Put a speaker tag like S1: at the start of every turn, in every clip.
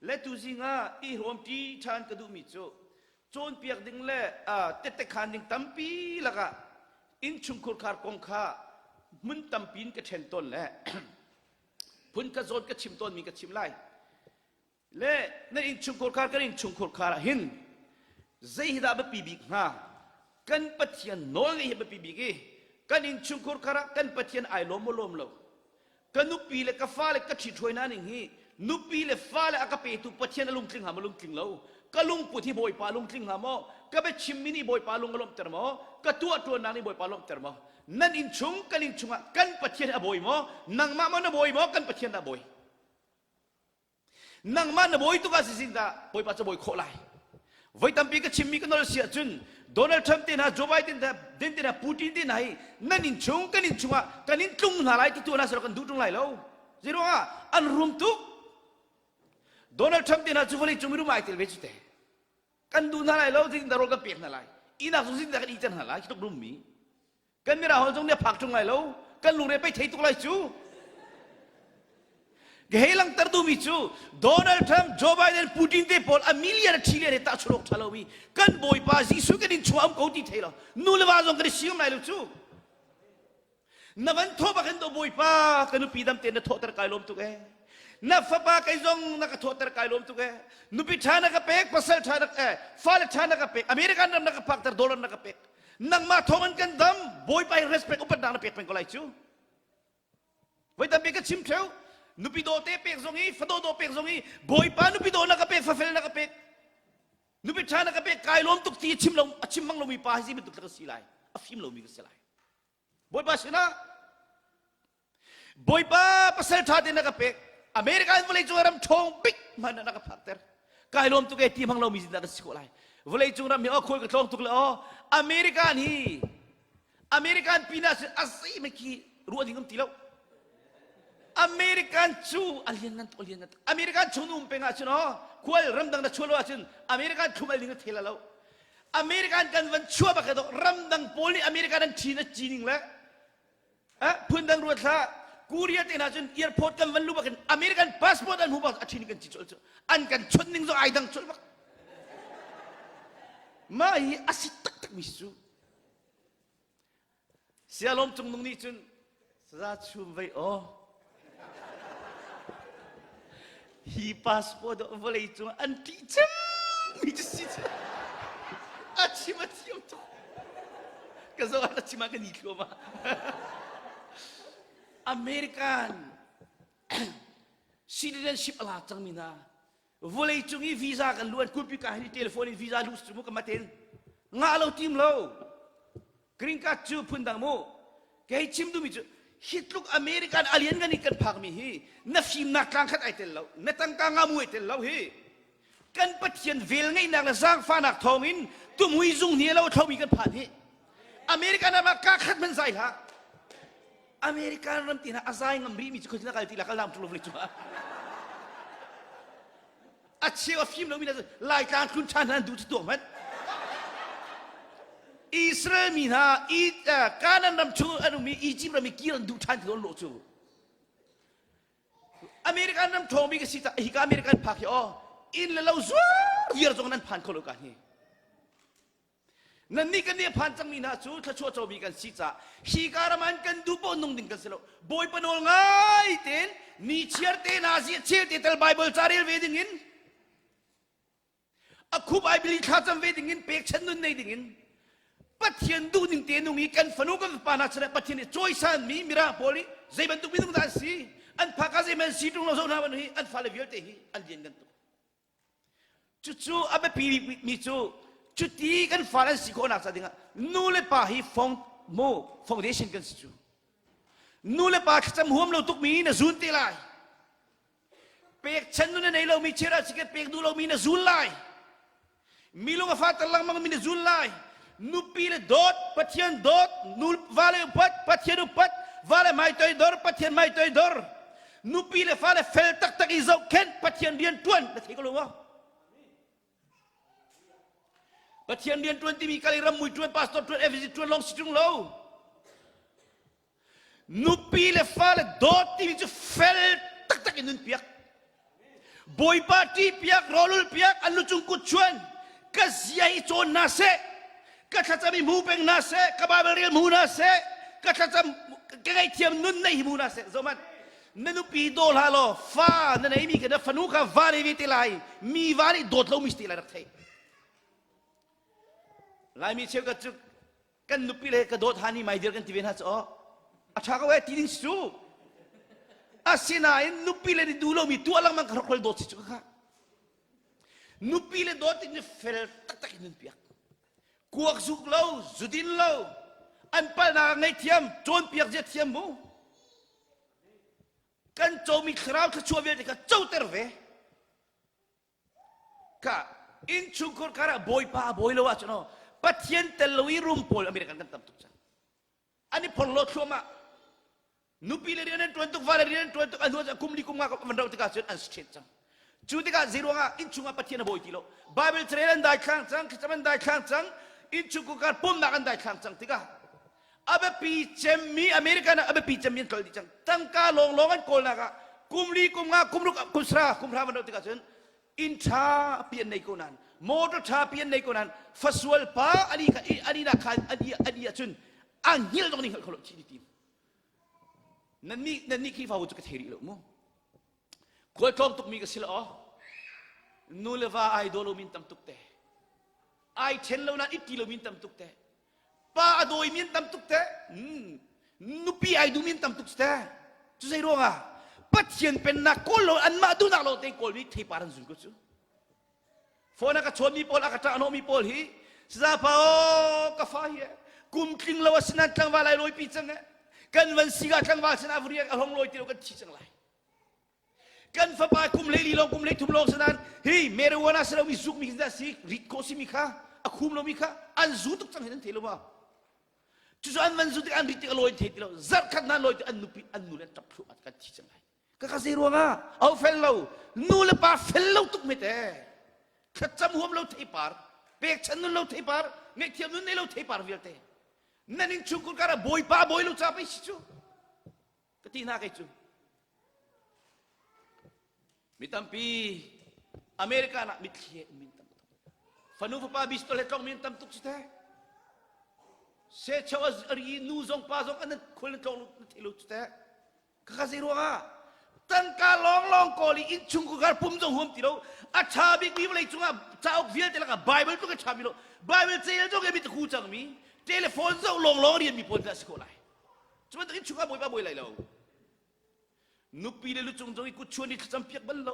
S1: Le tuzing ah i hrawmṭi ṭhan ka duhmi cu cawnpiak ding le tette khaan ding tampi lakah innchungkhur khar kong kha hmun tampi in ka ṭhen tawn le phun ka zawn ka chim tawnmi ka chim lai. Le na innchungkhur khar kan innchungkhur khar ah hin zei hi dah biapi bik hnga? Kan Pathian nawl ngeih hi biapi bik i kan innchungkhur khar ah kan Pathian ai lawm maw lawm lo? Ka nupi le ka fale ka ṭhithruai hna ning hi nupi le fale a ka petu Pathian a lungtling hnga maw lungtling lo? Ka lungput hi Bawipa lungtling hnga maw? Ka biachimmi nih Bawipa lung a lawmhter maw? Ka tuahṭuannak nih Bawipa lawmhter maw? Nan innchung kan innchung ah kan Pathian a bawi maw? Nangmah maw na bawi maw? Kan Pathian dah bawi? Nangmah na bawi tuk ah sizin dah Bawipa cu bawi khawh lai. Voi tampi ka chimmi ka nol si ahcun Donald Trump te hna, Joe Biden te hna, Putin te hna hi nan inn chung kan inn chungah kan in tlung hna lai ti tu hna selaw kan duh ṭung lai lo. Zeiruangah an rum tuk. Donald Trump te hna cu vawlei cung mirum ai tel ve cu te. Kan duh hna lai lo, zeitin dah rawl kan pek hna lai. Ihnak zong zeitin dah kan ihter hna lai, khi tluk rummi. Kan mirang holh zong nih a phak ṭung lai lo. Kan lungre pei thei tuk lai cu. Ka hei langhter duhmi cu Donald Trump, Joe Biden, Putin te pawl a million a trillion he tahchun awk ṭha lomi kan Bawipa Jesuh kan in chungah um ko ti thei lo. Nu le va zong kan i siam lai lo cu. Na van thawh bak in do Bawipa ka nupi dam tein na thawhter kai lawm tuk ee. Na fapa kei zong na ka thawhter kai lawm tuk ee. Nupi ṭha na ka pek, pasal ṭha na eh, fale ṭha na ka pek, American ram na ka phakter, dollar na ka pek. Nangmah thawng in kan dam, Bawipa hi respect upatnak na pek peng ko lai cu. Voi tampi ka chim theu, nupi daw te pek zong i, fadaw daw pek zong i, Bawipa nupi daw na ka pek, fafel na ka pek. Nupi ṭha na ka pek, kai lawm tuk ti a chim lo, a chim bang lomi pa hi zei bantuk ka si lai, a fim lomi ka si lai. Bawipa sinah Bawipa pasal ṭha te na ka pek America in vawlei cung ram ṭhawng bik hmanh na ka phakter kai lawm tuk e ti hmang lomi zindah ka si khawh lai vawlei cung ram hi aw khawi ka tlawng tuk le aw American hi American pinah cun a zei mai khi ruah ding um ti lo American cu a lian ngan tuk a lian ngan tuk American chung um peng ahcun aw khual ramdang na chuah lo ahcun American thlum al ding na thela lo American kan van chuah bak do ramdang pawl nih American an ṭhin a cining le eh phundang ruat hlah Korea te hna cun airport kan van lu bak in American passport an hmu bak a ṭhin kan ci colh cu an kan chawnh ning zong ai dang colh bak mah hi a si taktak mi si cu Sialawm Cungnung nih cun saza chum vei aw hi passport vawlei cung an ṭih cem mi cu si cu a chim a thiam tuk ka zoh ah a chim ah ka ni thluahmah American citizenship a lak cangmi hna vawlei cung i visa kan luan kulpi ka hi telephone in visa lu cu mu ka maten ngah lo tim lo green card cu phun dang mu kei chim duhmi cu hi tluk American alien ngan in kan phakmi hi na fimnak tlang khat ai tel lo na tangka ngamu ai tel lo hi kan Pathian vel ngeihnak le zaangfahnak thawngin tumui zung ni lo thlomi kan phan hi American ram ah ka khat hmanh zai hlah American ram ti hna a zai ngam rih mi cu khoitin a kal ti la kal lam ṭulo vawlei cungah a cheu a fim lomi na Laitlang tlun ṭhan hna an duh cu tuak hmanh Israel mi hna Canaan ram chung an um i Egypt ram i kir an duh ṭhan ti lawh cu American ram ṭhawngmi ka si ta hika American phak hi aw inn le lo zuar viar zong nan phan kho lo ka hi Nannih kan nih a phan cangmi hna cu thluachuah comi kan si caah hi ka ram ah kan duh paoh nung ding kan si lo. Bawipa nawl ngai tein ni chiar te na zia chel te tel Bible ca rel ve ding in a khup ai bili thlacam ve ding in pekchan nun nei ding in Pathian duh ning te nung i kan fanu kan fapa hna chan Pathian nih cawisan mi mirang pawl nih zei bantuk minung dah an si an phak ah zei si ṭung lo zo hna hi an fale vialte hi an lian ngan tuk Cucu a biapi mi cu cuti kan fale an si khawhnak ca dingah nu le pa hi fong mu foundation kan si cu. Nu le pa thlacam huam lo tukmi na zun te lai. Pekchan nu na nei lomi chera chiket pek duh lomi na zul lai. Mi lung a fater lengmang mi na zul lai. Nupi le dawt, Pathian dawt, nu vale upat, Pathian upat, vale hmaitoi dor, Pathian hmaitoi dor. Nupi le fale fel taktak i zohkhenh, Pathian rian ṭuan, na thei ko lo maw? Pathian rian ṭuan timi kal i rammui ṭuan, pastor ṭuan, evangelist ṭuan lawng si ṭung lo. Nupi le fale dawt timi cu fel taktak in nun piak. Bawipa ṭihpiak, rawlul piak, an lucung kut chuan ka zia hi cawn hna seh, ka thlacam i hmu peng hna seh, ka Bible rel hmu hna seh, ka thlacam ka ngaihthiam nun nei hi hmu hna seh. Zohmanh, na nupi daw hlah law fa na neimi kha na fanu kha va nei ve te lai, mi va nih dawt lomi si te lai rak thei. Laimi cheukhat cu kan nupi le ka dawt hani mai dir kan ti ve hna cu aw a ṭha ko eh ti ding si cu asinain nupi le nih duh lomi tuah lengmang ka hrokhrol dawt si cu kha nupi le dawt in fel taktak in nun piak kuak zuk lo zudin lo an palnak ngaihthiam cawnpiak zia thiam mu kan comi thlarau thluachuah vialte kha coter ve Ka innchungkhur kar ah bawipa a bawi lo ahcun aw Pathian tel lo i rum pawl American kan tam tuk cang. An i phorhlaw thluahmah. Nupi le rian an ṭuan tuk, vale rian an ṭuan tuk, a hnu ah kum li kum nga van rauh tikah cun an straight cang. Cu tikah zeiruangah innchung ah Pathian a bawi ti lo. Bible carel an daithlang cang, thlacam an daithlang cang, innchungkhur kar pumnak an daithlang cang tikah a biapi cemmi American ah a biapi cemmi an tlol dih cang. Tangka lawnglawng an kawlnak ah kum li kum nga kum ruk kum sara kum hra van rauh tikah cun inn ṭha pi an nei ko nain motor ṭha pi an nei ko nain fasual pa ani kha ani na kha ani ani ahcun a hngilh dong ning hngalh kho lo chi ti tim nan nih nan nih Khrihfabu cu ka thei rih lo mu khual tlawm tuk mi ka si lo aw nu le va ai daw lo min tam tuk te ai ṭhen lo nain itti lo min tam tuk te pa a dawi mi an tam tuk te nupi ai duhmi an tam tuk te cu zei ruangah Pathian pennak kawl lo anmah duhnak lo te kawl mi theipar an zun ko cu phone a ka chawnmi pawl a ka ṭah mi pawl hi saza pa aw ka fa hi kum tling lo asinan tlangval ai lawipi cang eh kan van siga tlangval sin a riak a hong lawi ti lo kan thi cang lai Kan fapa kum 14 lawng kum 33 lawng sanan hi marijuana si lomi zuk mi dah si rit khawh si mi kha a khum lomi kha an zu tuk cang hin an thei lo ma cucu an van zu tik an rit tik a lawi thei ti lo zarh khat nan lawi an nupi an nu le an ṭap thlu kan thi cang lai ka ka zei ruangah au fel lo nu le pa fel lo tuk me te thlacam huam lo theipar pekchan nun lo theipar ngaihthiam nun nei lo theipar vialte nan in chungkhur kar ah bawipa bawi lo ca pei si cu ka ti hna kei cu Mi tampi America ah mitthli he ummi an tam tuk. Fanu fapa bistol he tlongmi an tam tuk si te. Se cheu a ri nu zong pa zong an khul an tlong na thei lo cu te. Kaka zei ruangah tangka lawnglawng kawl i innchungkhar pum zong huam ti lo a ṭha bikmi vawlei cungah cauk vialte lakah Bible tluk a ṭhami lo Bible cel zong i mit hu cangmi telephone zoh lawnglawng rianmi pawl dah si khawh lai cu bantuk innchungkhar bawipa bawi lai lo Nupi le lucung zong i kutchuan i thlacam piak bal lo.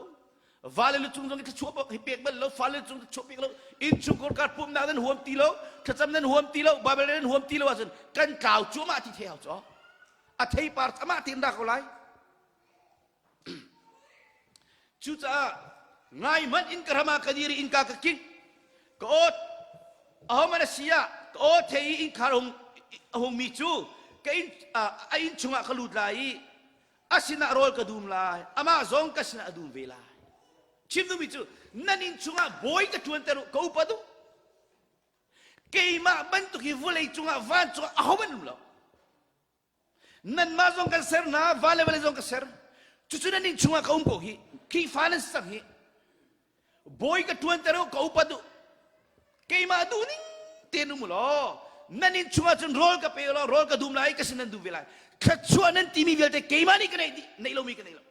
S1: Va le lucung zong i thluachuah hi pek bal lo. Fa le lucung thluachuah pek lo. Innchungkhar kar pumhnak nan huam ti lo. Thlacam nan huam ti lo. Bible nan huam ti lo ahcun kan tlau cuahmah ti thei hau cu. A theipar amah tein ra ko lai. Cucaah ngai hmanh in ka ram ah ka dir i innka ka kingh. Ka awt ahohmanh a si ah ka aw thei i innkhar a hung a hungmi cu ka inn a inn chungah ka lut lai i a sinah rawl ka dum lai amah zong ka sinah a dum ve lai chim duhmi cu nan inn chungah bawi ka ṭuanter u ka upat u keimah bantuk hi vawlei cungah vancung ah ahohmanh um lo Nanmah zong kan ser hna, va le vale zong ka ser. Cucu nan inn chungah ka um ko hi. Khrihfa nan si cang hi. Bawi ka ṭuanter u, ka upat u. Keimah duh ning tein um u law, nan inn chungah cun rawl ka pe u law, rawl ka dum lai, ka sin nan dum ve lai. Thluachuah nan timi vialte keimah nih ka neih dih, neih lomi ka nei lo.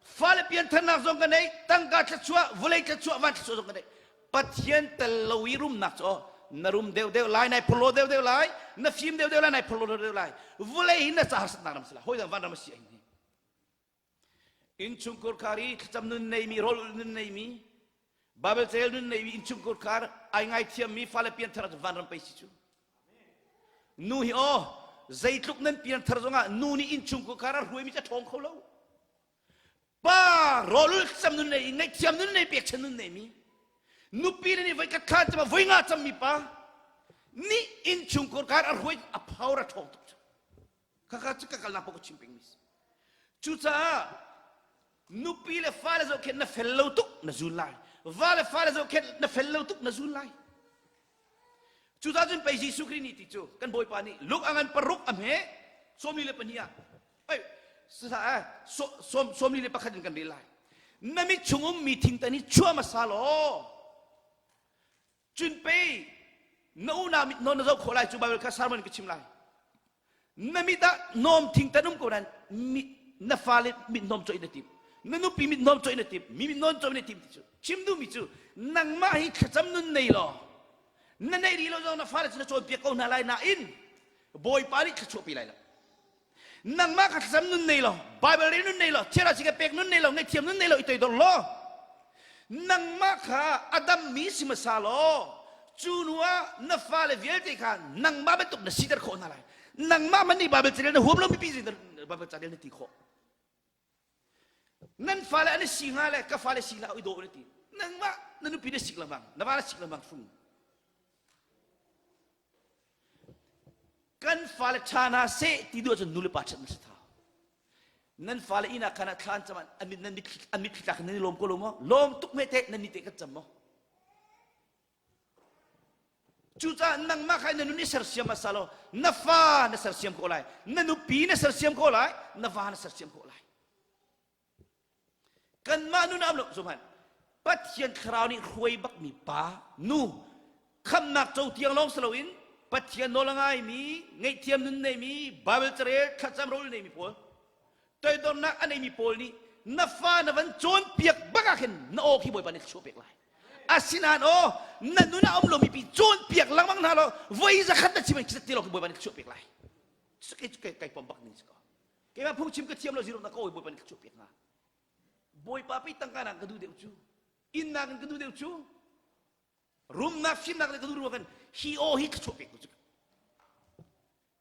S1: Fale piantharnak zong ka nei, tangka thluachuah, vawlei thluachuah, van thluachuah zong ka nei. Pathian tel lo i rumnak cu na rum deuhdeuh lai, nai phorhlaw deuhdeuh lai, na fim deuhdeuh lai, nai phorhlaw deuhdeuh lai. Vawlei hi na ca harsatnak ram si lai. Hawi dang van ram a si ai ni. Innchungkhur khar i thlacam nun neimi, rawl nun neimi, Bible cel nun neimi innchungkhur khar ai ngaithiammi fale pianthar cu vanram pei si cu. Nu hi aw zeitluk nan pianthar zongah nu nih innchungkhur khar a hruaimi cu a ṭhawng kho lo. Pa rawlul cam nun nei ngaihthiam nun nei pekchan nun neimi nupi le nih voi khat thla cam voi nga cammi pa nih innchungkhur kar a hruai a power a ṭhawng tuk khakha cu ka kalnak paoh ka chim pengmi si cucaah nupi le fale zohkhenh na fel lo tuk na zun lai va le fale zohkhenh na fel lo tuk na zun lai cucaah cun pei Jesuh Khrih nih ti cu kan Bawipa nih Luke a ngan paruk a hme 42 ah sawm li le pakhat in kan rel lai. Na mit chung ummi thingtan hi chuah hmasa law cun pei na unau mit nawn na zoh khawh lai cu Bible kha sermon ka chim lai. Na mit ah hnawm thingtan um ko nain na fale mit hnawm cawih na tim. Na nupi mit hnawm cawih na tim. Mi mit hnawm cawih na tim ti cu chim duhmi cu nangmah hi thlacam nun nei law na neih rih lo zong na fale cu na cawnpiak ko hna lai nain Bawipa nih thluachuah pe lai lo. Nangmah kha thlacam nun nei lo, Bible rel nun nei lo, thiara si ka pek nun nei lo, ngaihthiam nun nei lo, i toidor law. Nangmah kha a dammi si hmasa law, cu hnu ah na fale vialte kha nangmah bantuk na siter khawh hna lai. Nangmah man nih Bible carel na huam lo mipi zei Bible carel na ti khawh. Nan fale an i si hnga le ka fale si hlah i dawh na ti. Nangmah na nupi na sik lengmang, na va na sik lengmang fung. Kan fale ṭha hna seh ti duh ahcun nulepa ṭhat na si thau. Nan fale inn ah khan ah thla an cam an mit nan mitthli an mitthli tlak nan i lawm ko lo maw? Lawm tuk hme teh nan ni te kan cam maw? Cucaah nangmah kha na nun i sersiam hmasa law na fa na sersiam ko lai, na nupi na sersiam ko lai, na va na sersiam ko lai. Kanmah nun am lo zuman Pathian thlarau nih hruai bakmi pa nu khamnak co tiang lawng si loin Pathian nawl a ngaimi ngaihthiam nun neimi Bible carel thlacam rawl neimi pawl toidornak a neimi pawl nih na fa na van cawnpiak bak ah khin na aw khi Bawipa nih thluachuah pek lai asinain aw na nun ah um lomi pi cawnpiak lengmang hna law voi zakhat na chim in ti lo khi Bawipa nih thluachuah pek lai kai kai pom bak ning si ko Keimah phungchim ka thiam lo zero na ka awi Bawipa nih thluachuah pek hna. Bawipa pi tangka nak ka duh deuh cu. Innak in ka duh deuh cu. Rumnak fimnak le ka duh ruang kan hi aw hi thluachuah pek cu.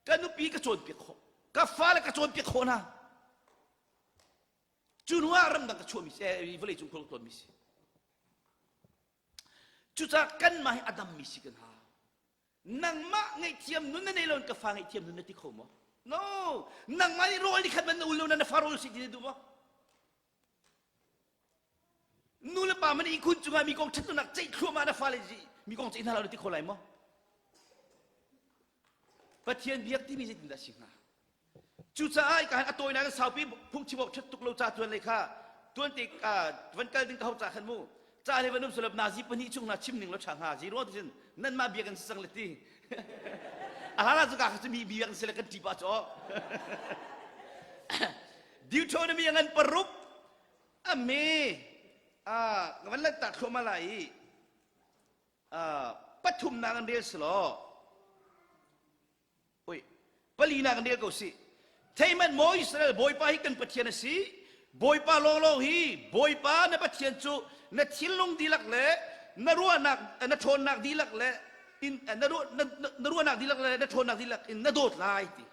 S1: Ka nupi ka cawnpiak khawh. Ka fale ka cawnpiak khawh hna. Cu hnu ah ramdang ka chuahmi si, eh, vawlei cung khual ka tlawnmi si. Cucaah kanmah hi a dammi si kan hau. Nangmah ngaihthiam nun na nei lo ka fa ngaihthiam nun na ti kho maw? No! Nangmah nih rawl ni khat man na ul lo na na fa rawl si ti na duh maw? Nu le pa man ihkhun cungah mi kong ṭhatlonak ceih thluahmah na fale mi kong ceih hna lo na ti kho lai maw? Pathian biak timi zeitindah si hnga? Cucaah ka han a tawinak in saupi phungchim awk ṭhat tuk lo ca tuan lei kha tuan te van kal ding ka hau ca khan mu ca le van um sulap nazi pahnih chung hna chim ning lo ṭha hnga zi ruang ti cun nanmah biak in si cang le ti a hlan ah cu ka kha cu mi biak in si le kan ṭi pah cu Deuteronomy a ngan paruk a me a ka van lanhtak thluahmah lai i pathumnak an rel si law Oi, palinak in rel ko sih. Theihmanh maw Israel Bawipa hi kan Pathian a si. Bawipa lawnglawng hi Bawipa na Pathian cu na thinlung dihlak le na ruahnak na ṭhawnnak dihlak le in na, na, na ruahnak dihlak le na ṭhawnnak dihlak in na dawt lai ti.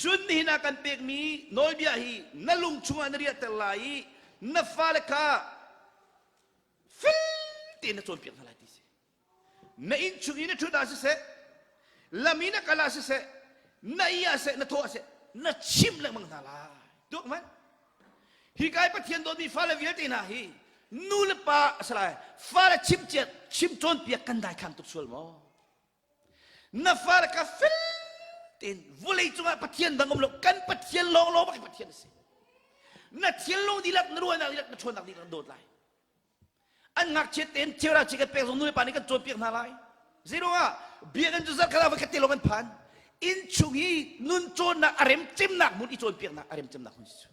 S1: Cun nihin ah kan pekmi nawlbia hi na lung chungah na riahter lai i na fale kha fel tein na cawnpiak hna lai ti si. Na inn chung i na ṭhut ah siseh, lam i na kal ah siseh, na i ah seh, na thaw ah seh, na chimh lengmang hna lai. Tuak hmanh. Hi kai Pathian dawtmi fale vialte hna hi nu le pa a si lai, fale chim ciat, chim cawnpiak kan daithlang tuk sual maw? Na fale ka fel tein vawlei cungah Pathian dang um lo, kan Pathian lawnglawng bak hi Pathian a si. Na thinlung dihlak, na ruahnak dihlak, na ṭhawnnak dihlak na dawt lai. An ngakchiat tein cheuhra chi kan pek zong nulepa nih kan cawnpiak hna lai. Zeiruangah biakinn cu zarh khat ah voikhat te lawng an phan. Inn chung hi nun cawnnak a remcemnak hmun i cawnpiaknak a remcemnak hmun si cu.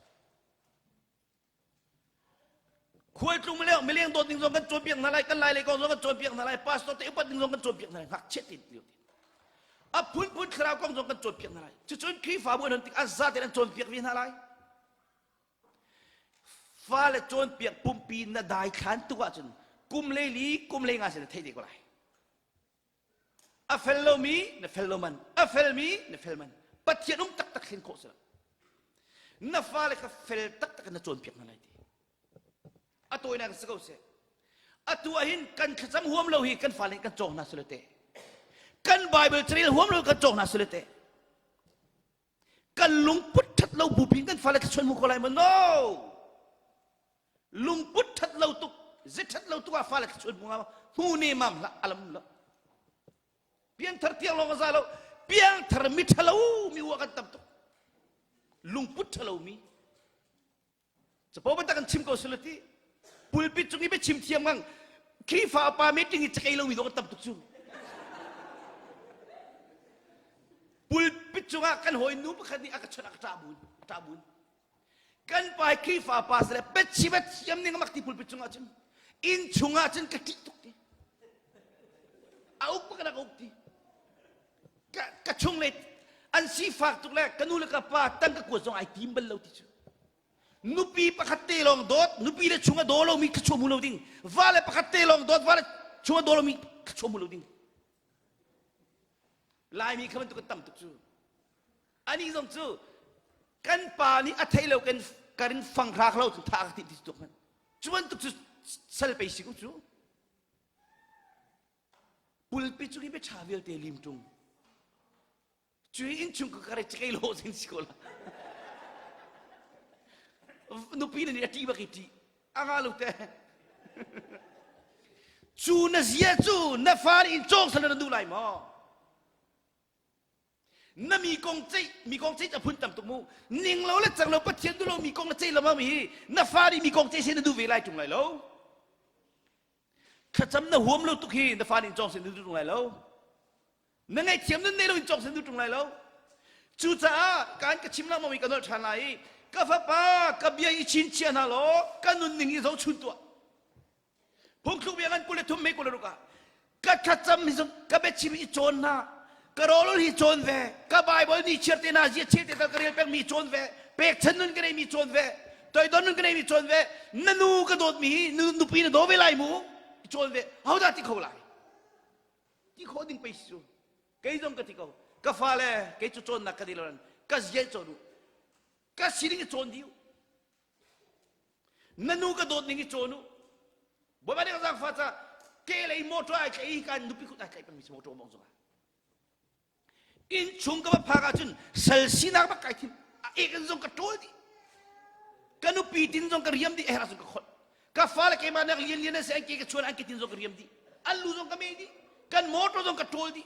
S1: Khualtlung mileng mileng dawt ding zong kan cawnpiak hna lai, kan lai lei kong zong kan cawnpiak hna lai, pastor te upat ding zong kan cawnpiak hna lai, ngakchiat tein lio tein. A phunphun thlarau kong zong kan cawnpiak hna lai. Cucun Khrihfabu an hon tik a za tein an cawnpiak ve hna lai. Fale cawnpiak pumpi na daithlan tuk ahcun kum leili kum lei nga sin na theih te ko lai. A fel lomi na fel lo man, a felmi na fel man. Pathian um taktak thlen khawh si lo. Na fale kha fel taktak in na cawnpiak hna lai ti. A tawinak si ko seh. Atu ah hin kan thlacam huam lo hi kan fale kan cawng hna sule te. Kan Bible carel huam lo kan cawng hna sule te. Kan lungput ṭhat lo bupi in kan fale thluachuah hmu kho lai maw? No! Lungput ṭhat lo tuk, ze ṭhat lo tuk ah fale thluachuah hmu hnga hmu ne mam hlah alam lo. Pianthar tiang lawng a za lo. Piangthar mi ṭhalo mi ua kan tam tuk. Lungput ṭhalo mi. Capo bantak kan chim ko sila ti. Pulpit cung i biachim thiam ngang Khrihfa upa meeting i cakei lomi dawh kan tam tuk cu. Pulpit cungah kan hawi nu pakhat nih a ka chawnh a ka ṭah bun, a ṭah bun. Kan pa hi Khrihfa pa sile biachim a thiam ning a mak ti pulpit cungah cun inn chungah cun ka ṭih tuk ti. A uk bak a uk ti. Ka, ka chung le an sifak tuk le ka nu le ka pa tang ka kuat zong ai tim bal lo ti cu. Nupi pakhat te lawng dawt, nupi le chung a daw lomi kha chuah mu lo ding. Va le pakhat te lawng dawt, va le chung a daw lomi kha chuah mu lo ding. Laimi kha bantuk kan tam tuk cu. Ani zong cu kan pa nih a thei lo kan karin fang hra lo cu tha ka ti ti tuk man. Cu bantuk cu sal pei si ko cu. Pulpi cu hi bia ṭha vialte lim ṭung. Cu hi innchung ka kare cakei lo sin si ko la. Nupi nih a ṭih bak i ṭih. A nga lo te. Cu na zia cu na fa nih in cawng sal na duh lai maw? Na mi kong ceih mi kong ceih a phun tam tuk mu. Ning lo le cang lo Pathian duh lo mi kong na ceih lamam hi na fa nih mi kong ceih sin na duh ve lai ṭung lai lo. Thlacam na huam lo tuk hi na fa nih cawng sin na duh ṭung lai lo. Na ngaihthiam nun nei lo in cawng sin duh ṭung lai lo. Cucaah kaan ka chim lengmang i ka nolh ṭhan lai i ka fapa ka bia i chinchiah hna law ka nunning i zohchun tuah. Phungthluk bia ngan 23 mei 26 ah ka thlacam hi zong ka biachim i cawn hna ka rawlul hi cawn ve ka Bible ni chiar te hna zia chel te tal ka rel peng mi cawn ve pekchan nun ka nei mi cawn ve toidon nun ka nei mi cawn ve na nu ka dawt mi hi nupi na daw ve lai mu cawn ve hodah ti kho lai ti khawh ding pei si cu kei zong ka ti ko ka fale kei cu cawnnak ka di lo ka zia cawn u ka sining i cawn dih u na nu ka dawt ning i cawn u bawipa nih ka zaangfah ca ke lei motor ai tlaih i kan nupi kut ai tlaih pengmi si motor mong zongah inn chung ka va phak ahcun sal sinak bak kai thim a ek in zong ka ṭawl dih ka nupi tin zong ka riam dih a herh ahcun ka kholh ka fale keimah nak lian lian an si an ke ka chuan an ke tin zong ka riam dih an lu zong ka meh dih kan motor zong ka ṭawl dih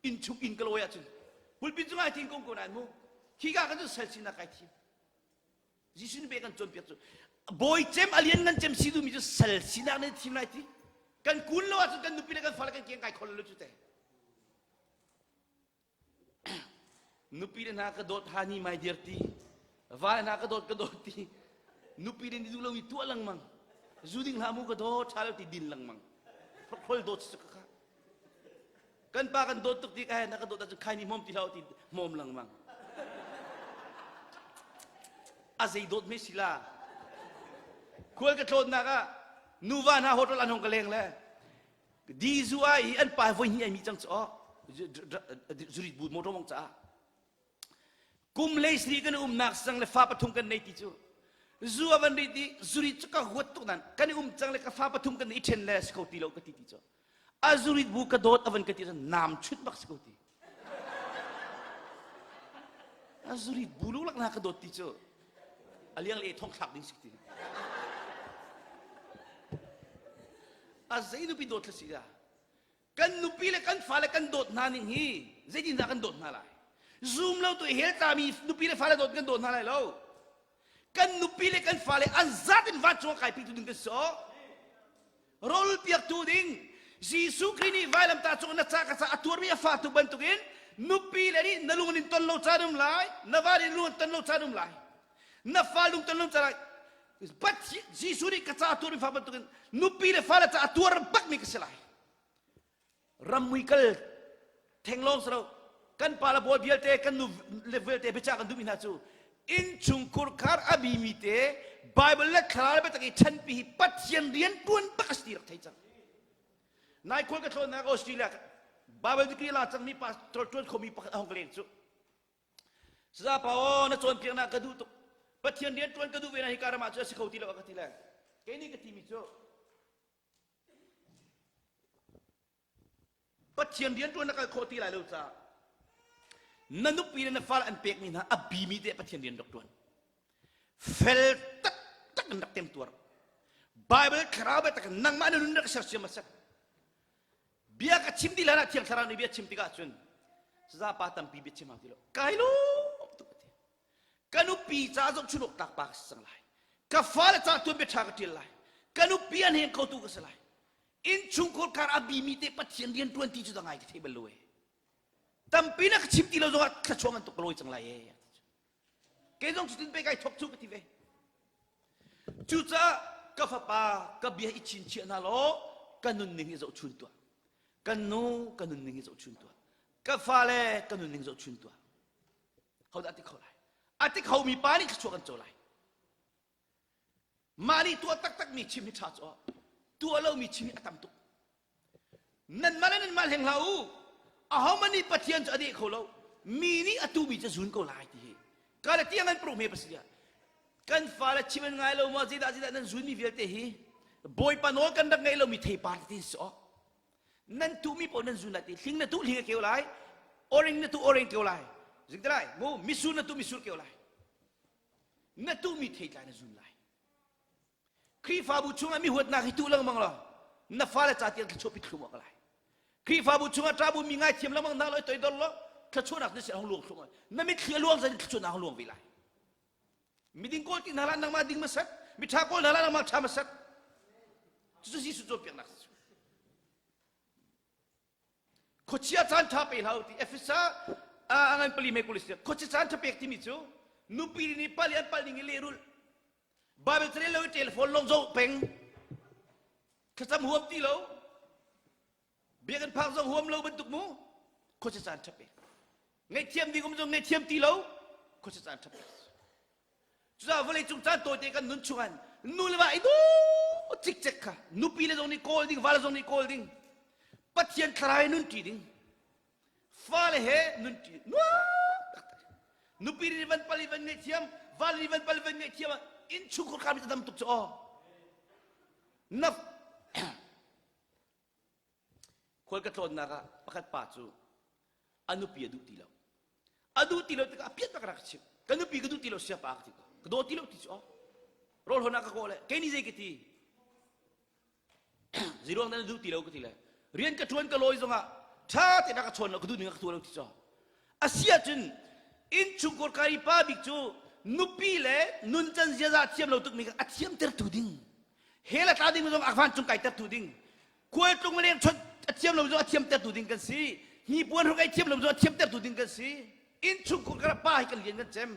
S1: inn chung inn ka lawi ahcun pulpit cungah ai thing ko ko nain mu khi ka kan cu sal sinak kai thim Jesuh nih kan cawnpiak cu bawi cem a lian ngan cem si duhmi cu sal sinak nan thim lai ti kan kun lo ahcun kan nupi le kan fale kan keng kai khol lo cu te nupi le hna ka dawt hani mai dir ti va le hna ka dawt ka dawt ti nupi le ni duh lo i tuah lengmang zu ding hlah mu ka dawt ṭha lo ti din lengmang hrokhrol dawt si ka Kan pa kan dawt tuk ti ka na ka dawt ahcun khai ni hmawm ti hlah ti hmawm lengmang. A zei dawt me si la. Khual ka tlawnnak ah nuva hna hotel an hong ka leng le di zu ai i an pa voi hnih ai mi cang cu oh zurit bu motor mong caah kum lei sri kan umnak sang le fa pathum kan nei ti cu zu a van ri ti zurit cu ka huat tuk nan kan i um cang le ka fa pathum kan i then le si kho ti lo ka ti ti cu a zurit bu ka dawt a van ka ti cun nam chut bak si ko ti a zurit bu luklak na ka dawt ti cu a liang le thong thlak ding si ti a zei nupi dawt si da kan nupi le kan fale kan dawt hna ning hi zeitin dah kan dawt hna lai zum lo tu hel tlami nupi le fale dawt kan dawt hna lai lo kan nupi le kan fale an zat in vancung a kaipi tu ding kan si rawl piaktu ding Jesuh Khrih nih vailamtah cung na ca ka ca a tuarmi a fa tu bantukin nupi le nih na lung in ton lo caan um lai na va nih lung in ton lo caan um lai na fa lung ton lo caan lai Pathian Jesuh nih ka ca a tuarmi fa bantukin nupi le fale ca a tuar bakmi ka si lai Rammui kal thenglawng si lo kan pa le bawi vialte kan nu le vialte biacah kan duhmi hna cu innchungkhur khar a bimi te Bible le thlarau le biatak i chanpi hi Pathian rian tuan bak a si ti rak thei cang. Nai khual ka tlawnnak Australia Bible degree la cangmi pastor tuan khomi pakhat a hong ka leng cu. Saza pa aw na cawnpiaknak ka duh tuk. Pathian rian tuan ka duh ve na hi ka ram ah cu a si kho ti lo a ka ti le. Kei nih ka timi cu Pathian rianṭuan na kal khawh ti lai lo caah na nupi le na fale an pekmi hna a bimi te Pathian rian rak ṭuan. Fel taktak in rak temtuar. Bible thlarau biatak in nangmah na nun rak sersiam a si. Bia ka chim ti hlan ah Thiang Thlarau nih bia chim tikah cun saza pa tampi bia chim hau ti lo. Kai lawm tuk a ti. Ka nupi ca zohchun awk tlak pa ka si cang lai. Ka fale ca tuanbia ṭha ka ṭial lai. Ka nupi an heng khotu ka si lai. Innchungkhar kar a bimi te Pathian rian ṭuan ti cu da ngai ka thei bal lo e. Tampi na ka chim ti lo zongah thluachuah ngan tuk ka lawi cang lai e. Kei zong cutin pe kai thok cu ka ti ve. Cucaah ka fapa ka bia i chinchiah hna law ka nunning hi zohchun tuah. Kan nu ka nunning hi zohchun tuah. Ka fale ka nunning zohchun tuah. Hodah ti kho lai? A ti khomi pa nih thluachuah kan co lai. Mah nih tuah taktakmi chim hi ṭha cu tuah lomi chim hi a tam tuk. Nanmah le nanmah hleng hlah u. Ahohmanh nih Pathian cu a deh kho lo. Mi nih a tuhmi cu zun ko lai ti hi. Ka le tiang an pro hme pasia. Kan fale chim an ngai lo maw zeidah zeidah nan zunmi vialte hi Bawipa nawl kan rak ngeih lomi theipar ti si awk. Nan tuhmi paoh nan zun lai ti. Hling na tuh hling a keu lai. Oring na tuh oring keu lai. Zing te lai. Mu misur na tuh misur keu lai. Na tuhmi theitlai na zun lai. Khrihfabu chungah mi huatnak hi tuh lengmang law na fale ca tiang thluachuah pit thlum awk lai. Khrihfabu chungah ṭabu mi ngaithiam lengmang hna law i toidor law thluachuahnak na sin hong luang thlum na mitthli a luang zan in thluachuahnak hong luang ve lai. Miding kawl ti hna hlah nangmah ding hmasat, miṭha kawl hna hlah nangmah ṭha hmasat. Cucu Jesuh cawnpiaknak si. Khuachia caan ṭha pe hlah u ti Efesa a ngan pali me kulis khuachia caan ṭha pek timi cu nupi nih pali an palh ning i lehrulh Bible carel lo i telephone lawng zoh peng thlacam huam ti lo biakinn phak zong huam lo bantuk mu khuachia caan ṭha pek ngaihthiam ding um zong ngaihthiam ti lo khuachia caan ṭha pek Cucaah vawleicung caan tawite kan nun chungah nu le va i duh cikcek kha nupi le zong nih kawl ding, va le zong nih kawl ding, Pathian thlarau he nun ṭi ding, fale he nun ṭi nuam taktak. Nupi nih van pal i van ngaihthiam, va nih van pal i van ngaihthiam ah innchungkhar kha mi tam tuk cu aw. Na Khual ka tlawnnak ah pakhat pa cu a nupi a duh ti lo. A duh ti lo tikah a piat bak rak chim. Ka nupi ka duh ti lo siapa ka ti ko. Ka daw ti lo ti cu aw. Rawl hon ah ka kawh le kei nih zei ka ti. Zeiruang dah na duh ti lo ka ti le. Rian ka ṭuan ka lawi zongah ṭha tein a ka chawn lo ka duh ning a ka tuah lo ti cu. A si ahcun innchungkhar kari pa bik cu nupi le nuncan ziaza thiam lo tukmi kha a thiamtertu ding hell a tla ding zong a vancung kaitertu ding khualtlung leng chawnh a thiam lo zong a thiamtertu ding kan si hnipuan hruk ei thiam lo zong a thiamtertu ding kan si innchungkhar ka pa hi kan lian kan cem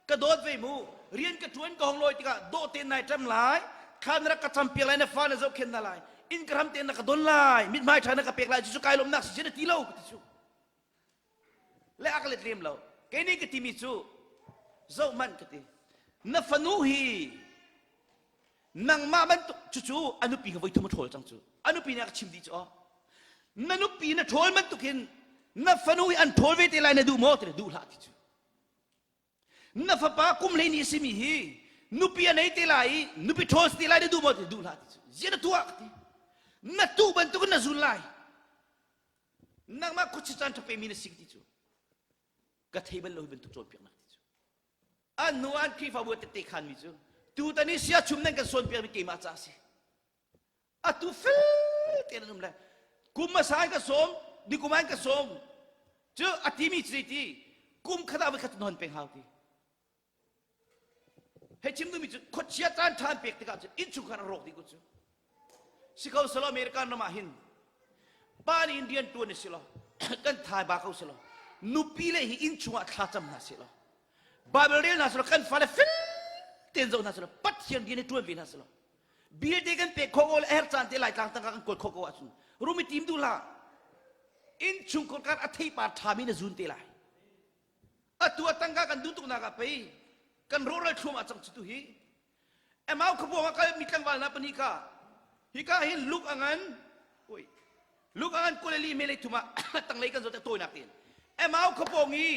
S1: ka dawt ve mu rian ka ṭuan ka hong lawi tikah dawh tein nai ṭam lai thla na rak ka campiak lai na fa na zohkhenh na lai inn ka ram tein na ka don lai mithmai ṭha na ka pek lai cucu kai lawmnak si na ti lo ka ti cu le a ka let lem lo kei nih ka timi cu zoh hmanh ka ti na fanu hi nangmah bantuk cucu a nupi kha voi thum a ṭhawl cang cu a nupi nih a ka chim dih cu aw na nupi na ṭhawl bantuk hin na fanu hi an ṭhawl ve te lai na duh maw ti duh hlah ti cu na fapa kum hlei ni simi hi nupi a nei te lai i nupi ṭhawl si te lai na duh maw ti duh hlah ti cu zia na tuah ka ti na tuh bantukin na zul lai nangmah khuachi caan ṭha pemi na si ti cu ka thei bal lo hi bantuk cawnpiaknak ti cu an hnu an Khrihfabu tette khanmi cu tutan i sia chum nan kan sawnpiakmi keimah ca a si atu fel tein an um le kum hmasa in ka sawm nikum ah in ka sawm cu a timi cu ti kum khat ah voi khat non peng hau ti Hei chim duhmi cu khuachia caan ṭha an pek tikah cun innchungkhar a rawk dih ko cu. Si ko selaw American ram ah hin pa nih in rian ṭuan i si law kan thai ba ko si law nupi le hi innchung ah thla cam hna seh law Bible rel hna seh law kan fale fel tein zoh hna seh law Pathian rian i ṭuan ve hna seh law bill te kan pek khawh ko le a herh caan te Laitlang tangka kan kawl khawh ko ahcun rum i tim duh hlah innchungkhar kar a theipar ṭhami na zun te lai Atu a tangka kan duh tuknak ah pei kan rawhral thluahmah cang cu tu hi. Emau khuabuang ah kal mi tlangval hna pahnih kha hika hin luk a ngan ui luk a ngan kuleli melei thum ah tanglei kan zawt tawinak tiin Emau khuapawng i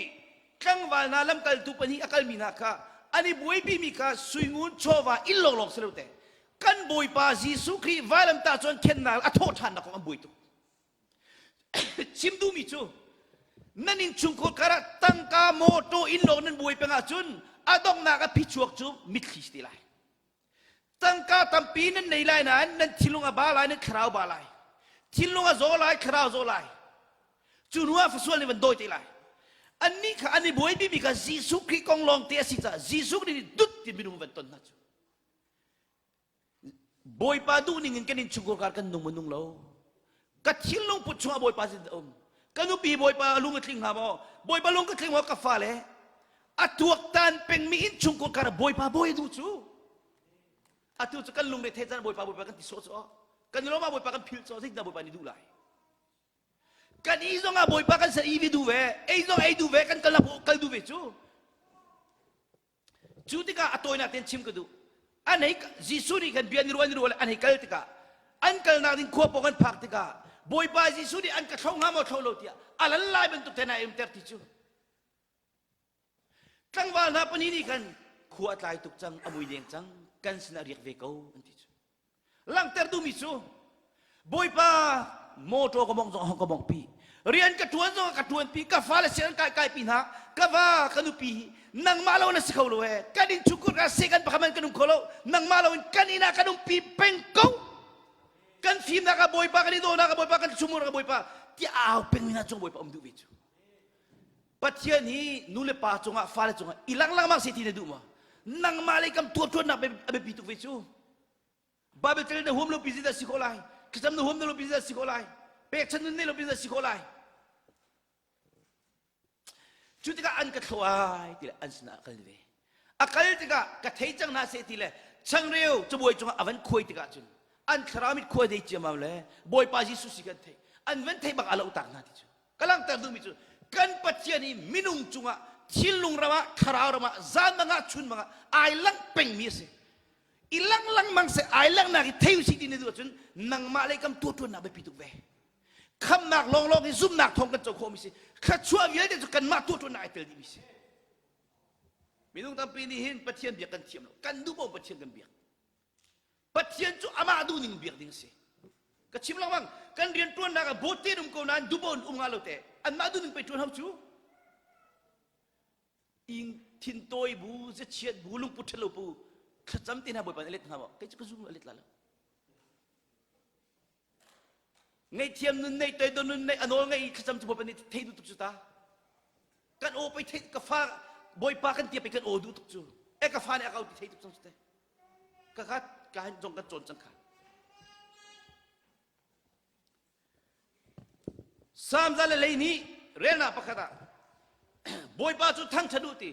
S1: tlangval hna lamkaltu pahnih a kalmi hna kha an i buaipi mi kha suingun chawva inn lawnglawng si lo te kan Bawipa Jesuh Khrih vailamtah cun khennak a thawh ṭhannak kong an buai tuk Chim duhmi cu nan innchungkhar karah tangka mawṭaw inn lawng nan buai peng ahcun a donghnak a phichuak cu mitthli si te lai. Tangka tampi nan nei lai nain nan thinlung a ba lai, nan thlarau ba lai. Thinlung a zaw lai, thlarau zaw lai. Cu hnu ah fasual nih van dawi te lai. Annih kha an i buaibimi kha Jesuh Khrih kong lawng te a si caah Jesuh Khrih nih dut ti minung van ton hna cu. Bawipa duhning in kan innchungkhar kar kan nung maw nung lo? Ka thinlung put chungah Bawipa sin um. Ka nupi Bawipa lung a tling hnga maw? Bawipa lung ka tling maw ka fale? A tuaktan pengmi innchungkhar kar Bawipa bawi a duh cu. Atu cu kan lungre thei caan Bawipa Bawipa kan ti sawh cu. Kan i lawm ah Bawipa kan philh cu. Zeitindah Bawipa nih duh lai? Kan i zong ah Bawipa kan ser i duh ve. Ei zong ei duh ve kan kal kal duh ve cu. Cu tikah a tawinak tein chim ka duh. An hei Jesuh nih khan bia an i ruah an i ruah le an hei kal tikah an kalnak ding khua pawng an phak tikah Bawipa Jesuh nih an ka thlo hnga maw thlo lo tiah a lal lai bantuk te na umter ti cu. Tlangval hna pahnih nih khan khua a tlai tuk cang a mui deng cang kan sinah riak ve ko an ti cu. Langhter duhmi cu Bawipa motor ka mong zong ka mong pi rian ka tuan zong ka tuan pi ka fale sian kai kai pi hna ka va ka nupi hi nangmah lo na si kho lo he kan in chungkhur ka se kan pakhat man kan um kho lo nangmah lo in kan inn ah kan um pi peng ko kan fimnak ah Bawipa kan i dawnak ah Bawipa kan sumur ah Bawipa ti au peng mi hna cung Bawipa um duh ve cu Pathian hi nu le pa cungah fale cungah i lang lengmang se ti na duh ma nangmah lei kam tuah tuannak a biapi tuk ve cu Bible tel na huam lo pi dah si khawh lai thlacam na huam lo pi dah si khawh lai pekchan nun nei lo pi dah si khawh lai cu tikah an ka thlo ai ti le an sinah a kal ve a kal tikah ka thei cang hna seh ti le changreu cabuai cungah a van khuai tikah cun an thlarau mit khuai dei ciamam le Bawipa Jesuh si kan thei an van thei bak a lo tak hna ti cu ka langhter duhmi cu kan Pathian hi minung cungah thinlung ram ah thlarau ram ah zan mang ah chun mang ah ai langh pengmi a si i lang lengmang seh ai langhnak i thei usih ti na duh ahcun nangmah lei kam tuahṭuannak biapi tuk ve khamnak lawnglawng hi zumhnak thawng kan co khawhmi si thluachuah vialte cu kanmah tuahṭuannak ai tel dihmi si minung tampi nih hin Pathian biak kan thiam lo kan duh paoh Pathian kan biak Pathian cu amah duhning biak ding a si ka chim lengmang kan rian ṭuannak ah bawt tein um ko nain duh paoh in um nga lo te anmah duhning pei ṭuan hau cu ing thintawi bu ziachiat bu lungput ṭhalo bu thlacam te hna bawipa nih a let hnga maw kei cu ka zum a let la lo ngaihthiam nun nei toidor nun nei a nawl ngei i thlacam cu bawipa nih thei duh tuk cu ta kan aw pei thei ka fa bawipa kan tia pei kan aw duh tuk cu e ka fa nih a ka ti thei tuk cang cu te ka ka ka hin zong kan cawn cang kha Salm za le lei nih relnak pakhat ah Bawipa cu thangṭhat u ti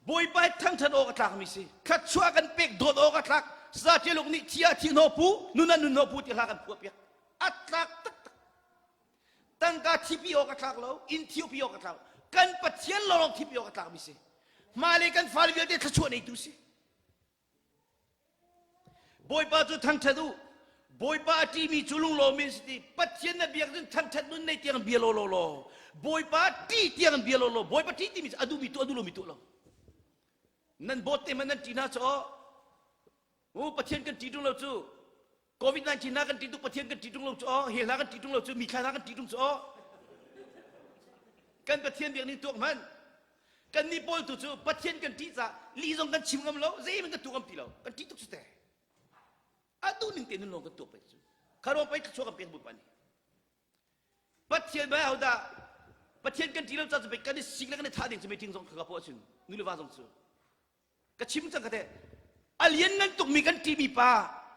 S1: Bawipa hi thangṭhat awk a tlakmi si thluachuah kan pek dawt awk a tlak Sa Ṭialuk nih thi ah thi hnaw pu nun ah nun hnaw pu ti hla kan phuah piak a tlak taktak tangka thipi awk a tlak lo inn thiupi awk a tlak kan Pathian lawng thipi awk a tlakmi si hmailei kan fale vialte thluachuah neitu si Bawipa cu thangṭhat u. Bawipa a ṭihmi cu lunglawm in si ti. Pathian na biak cun thangṭhat nun nei tiang bia law law law. Bawipa ṭih tiang bia law law. Bawipa ṭih timi cu a duhmi tuah a duh lomi tuah lo. Nan bawt te man nan ṭih hna cu aw. Pathian kan ṭih ṭung lo cu. COVID-19 hna kan ṭih tuk Pathian kan ṭih ṭung lo cu aw. Hell hna kan ṭih ṭung lo cu. Mithla hna kan ṭih ṭung cu aw. Kan Pathian biak ning tuak hmanh. Kannih pawl tu cu Pathian kan ṭih caah lih zong kan chim ngam lo, zeihmanh kan tuah ngam ti lo. Kan ṭih tuk cu te. A duh ning tein lawng kan tuah pei cu. Kha ruang pei thluachuah kan pek Bawipa nih. Pathian bai hodah Pathian kan ṭih lo caah cu pei kan i sik le kan i thah ding cu meeting zong kha poah cun nu le va zong cu ka chim cang ka te a lian ngan tukmi kan ṭihmi pa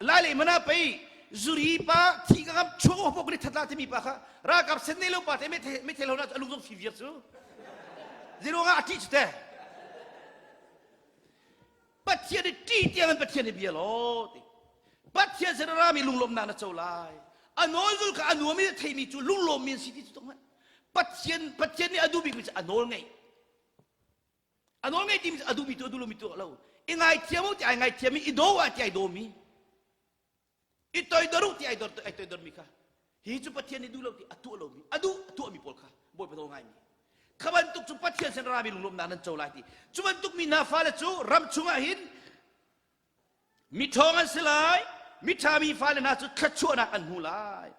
S1: lai le mana pei zuri pa thi ka ngam chuak ho pok ni thatla timi pa kha ralkap sen nei lo pa te me me thel ho na alung zong fi viar cu ziruang ah a ṭih cu te Pathian i ṭih tiang in Pathian i bia law ti Pathian sin rami lunglawmnak na co lai a nawl zul kha a nuam i theimi cu lunglawmmi an si ti cu tuk Pathian Pathian nih a duh bikmi cu a nawl ngeih A nawl ngei timi cu a duhmi tu a duh lomi tu lo. I ngaithiam u ti ai ngaithiam i i daw ah ti ai dawmi. I toidor u ti ai dor ai toidormi kha. Hi cu Pathian nih duh lo ti a tuah lomi, a duh a tuahmi pawl kha Bawipa nawl ngaimi. Kha bantuk cu Pathian sin rami lunglawmhnak nan co lai ti. Cu bantuk mi hna fale cu ram chungah hin Miṭhawng an si lai, miṭhami fale hna cu thluachuahnak an hmu lai.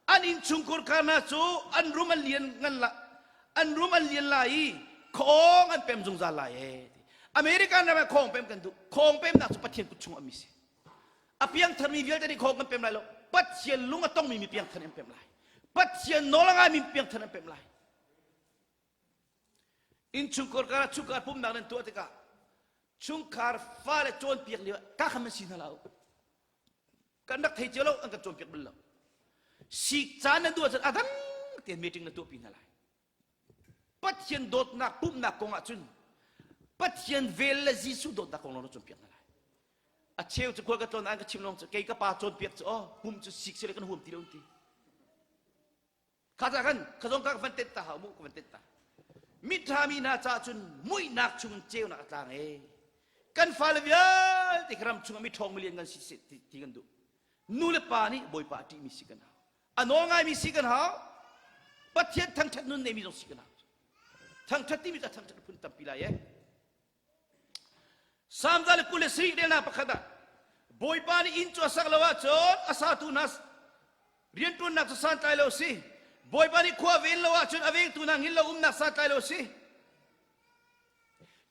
S1: An innchungkhar hna cu an rum an lian ngan la, an rum an lian lai i khawng an pem zungzal lai ee. American ram ah khawng pem kan duh. Khawng pemnak cu Pathian kut chung ami si. A piangtharmi vialte nih khawng kan pem lai lo. Pathian lung a tongmi mi piangthar an pem lai. Pathian nawl a ngaimi piangthar an pem lai. Innchungkhar kar ah chungkhar pumnak nan tuah tikah chungkhar fale cawnpiak lio ah ka kha man si hna lo. Kan rak thei cio lo, an kan cawnpiak bal lo. Sik caan nan duh ahcun a dang tein meeting na tuahpi hna lai. Pathian dawtnak pumhnak kong ahcun Pathian vel le Jesuh dawtnak kong lawng na cawnpiak hna lai. A cheu cu khual ka tlawn an ka chim lawng cu kei ka pa cawnpiak cu oh pum cu sik sile kan huam ti lo ti. Kha ca khan kha zong ka van tet ta hau mu ka van tet ta. Miṭha mi hna caah cun muihnak chung ceunak a tlang e. Kan fale vialte ram chungah mi ṭhawng milian kan si ti kan duh. Nu le pa nih Bawipa a ṭihmi si kan hau. A nawl ngaimi si kan hau. Pathian thangṭhat nun neimi zong si kan hau. Thangṭhat timi cu thangṭhat phun tampi lai e. Salm 127 relnak pakhat ah Bawipa nih inn cu a sak lo ahcun a satu hna rianṭuannak cu santlai lo si. Bawipa nih khua ven lo ahcun a vengtu hna hngilh lo umnak santlai lo si.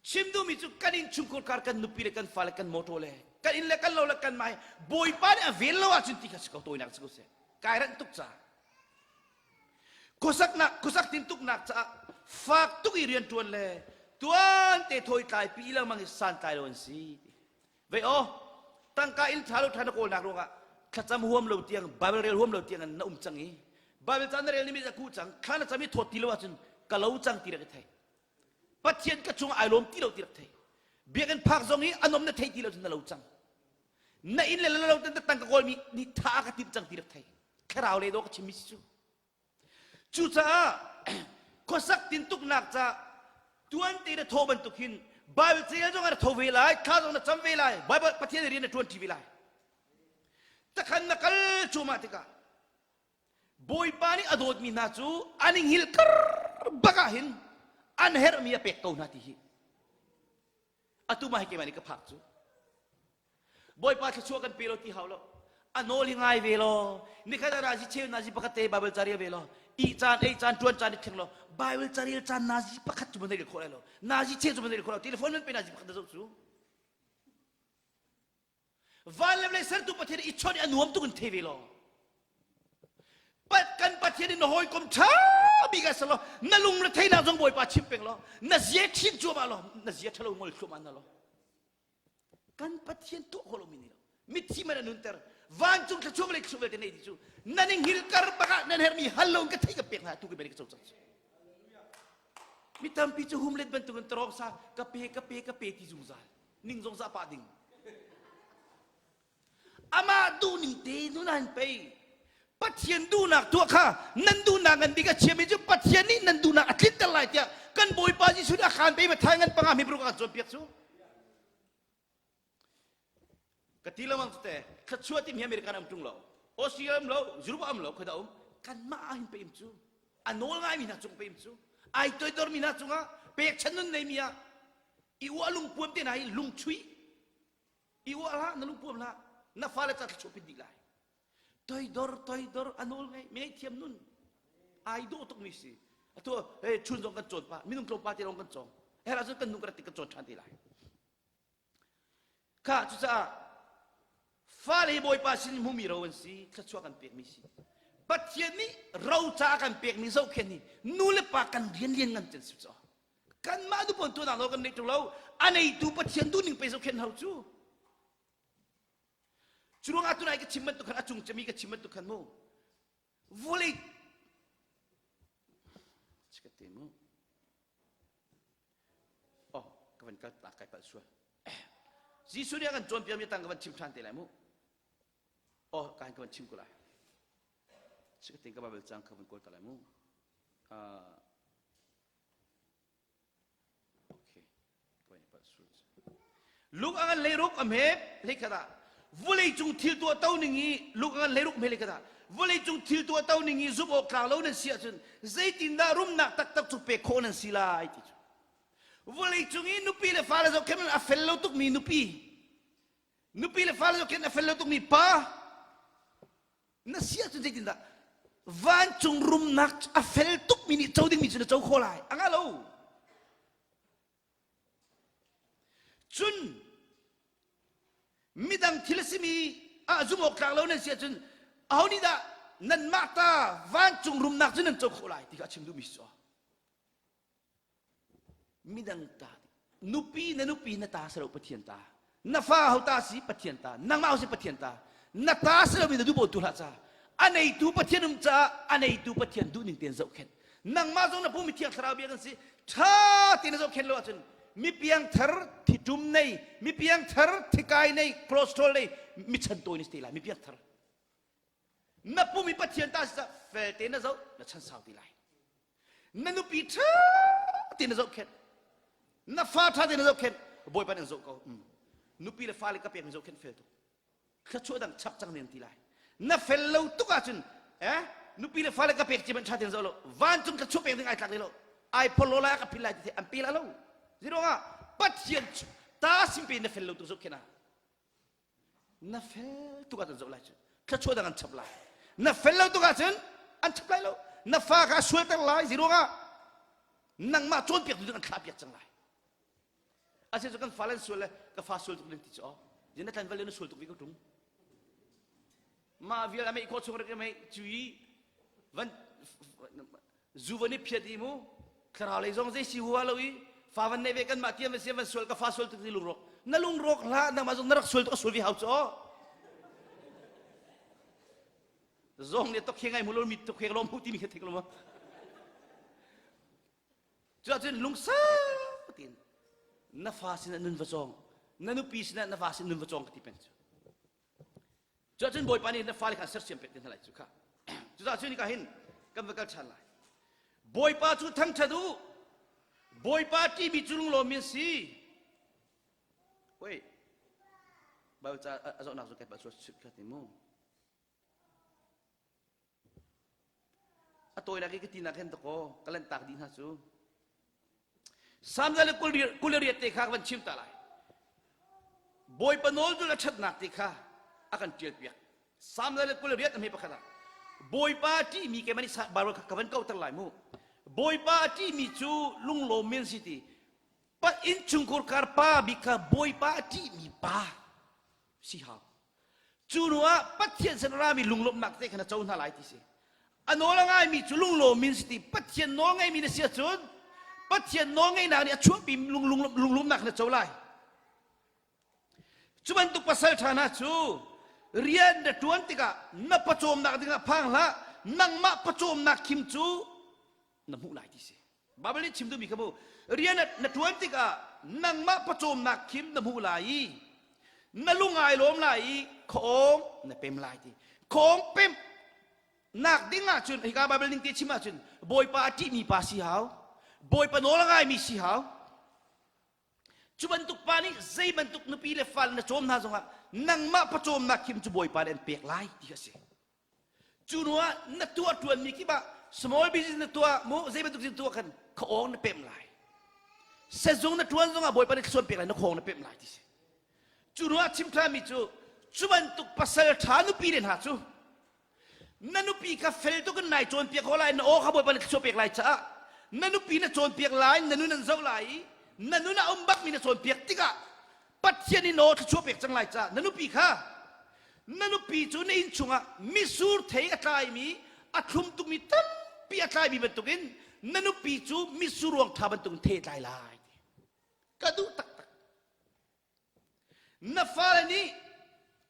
S1: Chim duhmi cu kan innchungkhar kar kan nupi le kan fale kan motor le kan inn le kan lo le kan mah Bawipa nih a ven lo ahcun ti kha si ko tawinak si ko seh. Kai ranh tuk caah khuasaknak khuasak tintuknak caah fak tuk i rianṭuan le tuan te thawi tlai pi lengmang i santlai lo an si vei aw tangka inn ṭha lo ṭha na kawlnak ruangah thlacam huam lo tiang Bible rel huam lo tiang na um cang i Bible ca na rel ni mi a kuh cang thla na cam i thawt ti lo ahcun ka lo cang ti rak i thei Pathian ka cungah ai lawm ti lo ti rak thei biakinn phak zong i anom na thei ti lo cun na lo cang na inn le lo ten tangka kawlmi nih tha ka timh cang ti rak thei thlarau le dawh ka chimmi si cu cucaah khuasak tintuknak ca tuan te na thaw bantuk hin Bible cel zong na tho ve lai thla zong na cam ve lai Bible Pathian rian na ṭuan ṭi ve lai takhan na kal cuahmah tikah Bawipa nih a dawtmi hna cu an i hngilh kar bak ah hin an herhmi a pek ko hna ti hi atu mah hi keimah nih ka phak cu Bawipa thluachuah kan pe lo ti hau lo. A nawl hi ngai ve law. Nikhat ah nazi cheu nazi pakhat te Bible ca rel ve law. Ih caan, ei caan, tuan caan i thleng law. Bible ca rel caan nazi pakhat cu man rel khawh lai lo. Nazi cheu cu man rel khawh lo. Telephone man pe nazi pakhat na zoh cu. Van le vawlei sertu Pathian i chawnh i a nuam tuk in thei ve law. Kan Pathian in na hawikom ṭha bik ah ser law na lung le theinak zong Bawipa chim peng law na zia ṭhin cuahmah law na zia ṭhalo ngol thluahmah na law kan Pathian tuah khawh lomi nih lo mithi man a nunter vancung thluachuah vawlei thluachuah vialte nei ti cu nan i hngilkar bak ah nan herhmi hal lo in ka thei ka pek hna tu ka bia ka co cang mi tampi cu humlet bantukin tarawng sa ka pe ka pe ka pe ti zungzal ning zong za pah ding amah duhning te nun an pei Pathian duhnak tuah kha nan duhnak ngan bik a chiami cu Pathian nih nan duhnak a tlinter lai tiah kan Bawipa Jesuh nih a khaan pe Matthai ngan panga mi paruk a kan cawnpiak cu ka ti lengmang cu te thluachuah timi American am ṭung lo Australia am lo Europe am lo khoida um kanmah ah hin pe im cu a nawl ngaimi hna cung pe im cu ai toidormi hna cungah pekchan nun neimi ah i uah lungpuam te hna hi lungchui i uah hlah na lungpuam hlah na fale ca thluachuah pit dih lai toidor toidor a nawl ngei mi ngaihthiam nun ai dawh tuk mi si atu hey chun zong kan cawn pa minung tlawmpa te lawng kan cawng her ahcun kan nu kan rat kan cawn ṭhan te lai kha cucaah fale hi bawipa sin hmumi ro an si thluachuah kan pekmi si pathian nih ro ca kan pekmi zohkhen hi nu le pa kan rian lian ngan cen si caw kanmah nu pon tunak nawl kan neih ṭung lo a neitu pathian duhning pe zohkhen hau cu Cu ruangah tunai ka chim bantuk khan a cung cemi ka chim bantuk khan mu vulei ka te mu oh ka van kal ta kai palh sual Jesuh nih a kan cawnpiakmi tang ka van chim ṭhan te lai mu oh ka ka van chim ko lai Sikatin ka Bible cang ka van kawl ta lai mu uh, Luk a ngan hleiruk a hme hleikhat ah vawleicung thil tuah to ning i luk a ngan hleiruk hme hleikhat ah vawleicung thil tuah to ning i zumh awk tlak lo nan si ahcun zeitindah rumnak taktak cu pek khawh nan si lai ti cu vawleicung i nupi le fale zohkhenh a fel lo tukmi nupi nupi le fale zohkhenh a fel lo tukmi pa na si ahcun zeitindah vancung rumnak a fel tukmi nih co dingmi cu na co khawh lai a ngah lo cun midang thil a simi ah zumh awk tlak lo nan si ahcun aho nih dah nanmah ta vancung rumnak cu nan co khawh lai ti kha a chim duhmi si midang ta nupi na nupi na ta si lo Pathian ta na fa ho ta si Pathian ta nangmah ho si Pathian ta. Na ta si lomi na duh paoh tu hlah ca. A neitu Pathian um caah a neitu Pathian duhning tein zohkhenh. Nangmah zong na pumi Thiang Thlarau bia kan si. Ṭha tein na zohkhenh lo ahcun mi piangthar thitum nei, mi piangthar thikai nei, cholesterol nei, mi chan tawi na si te lai, mi piangthar. Na pumi Pathian ta si caah fel tein na zoh, na chan sau ti lai. Na nupi ṭha tein na zohkhenh. Na fa ṭha tein na zohkhenh. Bawipa nih an zoh ko. Nupi le fale ka pek mi zohkhenh fel tuk. Thluachuah dang chap cang nen ti lai. Na fel lo tuk ahcun eh nupi le fale ka pek ci hmanh ṭha tein zoh lo. Vancung thluachuah pek ding ai tlak ti lo. Ai phol lo lai ka phil lai ti an pe la lo. Ziruangah Pathian ta simpe na fel lo tuk zohkhenh ah. Na fel tuk ahcun zoh lai cu. Thluachuah dang an chap lai. Na fel lo tuk ahcun an chap lai lo. Na fa kha sualter lai ziruangah nangmah cawnpiak tu ding an thlah piak cang lai. Ase cu kan fa lan sual le ka fa sual tuk len ti cu aw. Zin na tlan val na sual tuk vi ko tung. Ma vial a mei khawh chung rak mei cui van zu van i phiat i mu thlarau lei zong zei si hua lo i fa van nei ve kan mah tiam van siam van sual ka fa sual tuk ti lungrawk na lungrawk hlah nangmah zong na rak sual tuk a sual vi hau cu aw zong nih tok khe ngai mu lo mi tok khe lo mu ti mi khe thek lo ma Cuahcun lungsau tein na fa sinah nun va cawng, na nupi sinah na va sin nun va cawng ka ti peng cu. Cuahcun Bawipa nih na fale kha sersiam pek te hna lai cu kha. Cucaah cun hika hin kan va kal ṭhan lai. Bawipa cu thangṭhat u. Bawipa ṭihmi cu lunglawmmi an si. Wait. Bible ca a zohnak cu kai pa cu kha ti mu. A tawinak i ka tinak hin dakaw ka lanhtak dih hna cu. Sam le 28 te kha ka van chim ta lai. Bawipa nawl dul a ṭhatnak te kha a kan ṭial piak. Sam le 28 a hme pakhat ah Bawipa a ṭihmi keimah nih Bible kha ka van kauhter lai mu. Bawipa a ṭihmi cu lunglawm men si ti. Pa innchungkhur kar pa bik kha Bawipa a ṭihmi pa si hau. Cu hnu ah Pathian sin rami lunglawmhnak te kha na co hna lai ti si. A nawl a ngaimi cu lunglawm in si ti Pathian nawl ngeimi na si ahcun Pathian nawl ngeihnak nih a chuahpi lunglawmhnak na co lai. Cu bantuk pasal ṭha hna cu rian na ṭuan tikah na pawcawmnak dingah phang hlah nangmah pawcawmnak khim cu na hmuh lai ti si. Bible nih chim duhmi kha mu rian na ṭuan tikah nangmah pawcawmnak khim na hmuh lai i na lung ai lawm lai i khuaawng na pem lai ti khuaawng pem nak ding ahcun hika Bible ning te chim ahcun Bawipa a ṭihmi pa si hau Bawipa nawl a ngaimi si hau cu bantuk pa nih zei bantuk nupi le fal na cawm hna zongah nangmah pawcawmnak khim cu Bawipa nih an pek lai ti kha a si Cu hnu ah na tuah ṭuanmi kip ah small business na tuah mu zei bantuk sin tuah khan khaawng na pemh lai. Sezung na ṭuan zongah Bawipa nih thluachuan pek lai na khawng na pemh lai ti si. Cu hnu ah chim ṭhanmi cu cu bantuk pasal ṭha nupi le hna cu na nupi kha fel tuk in nai cawnpiak ko lai na aw kha Bawipa nih thluachuah pek lai caah na nupi na cawnpiak lai na nun an zoh lai i na nun a um bakmi na cawnpiak tikah Pathian in aw thluachuah pek cang lai ca na nupi kha na nupi cu na inn chungah mitsur thei a tlaimi a thlum tukmi tampi a tlaimi bantukin na nupi cu mitsur ruang ṭha bantukin thei a tlai lai ka duh taktak na fale nih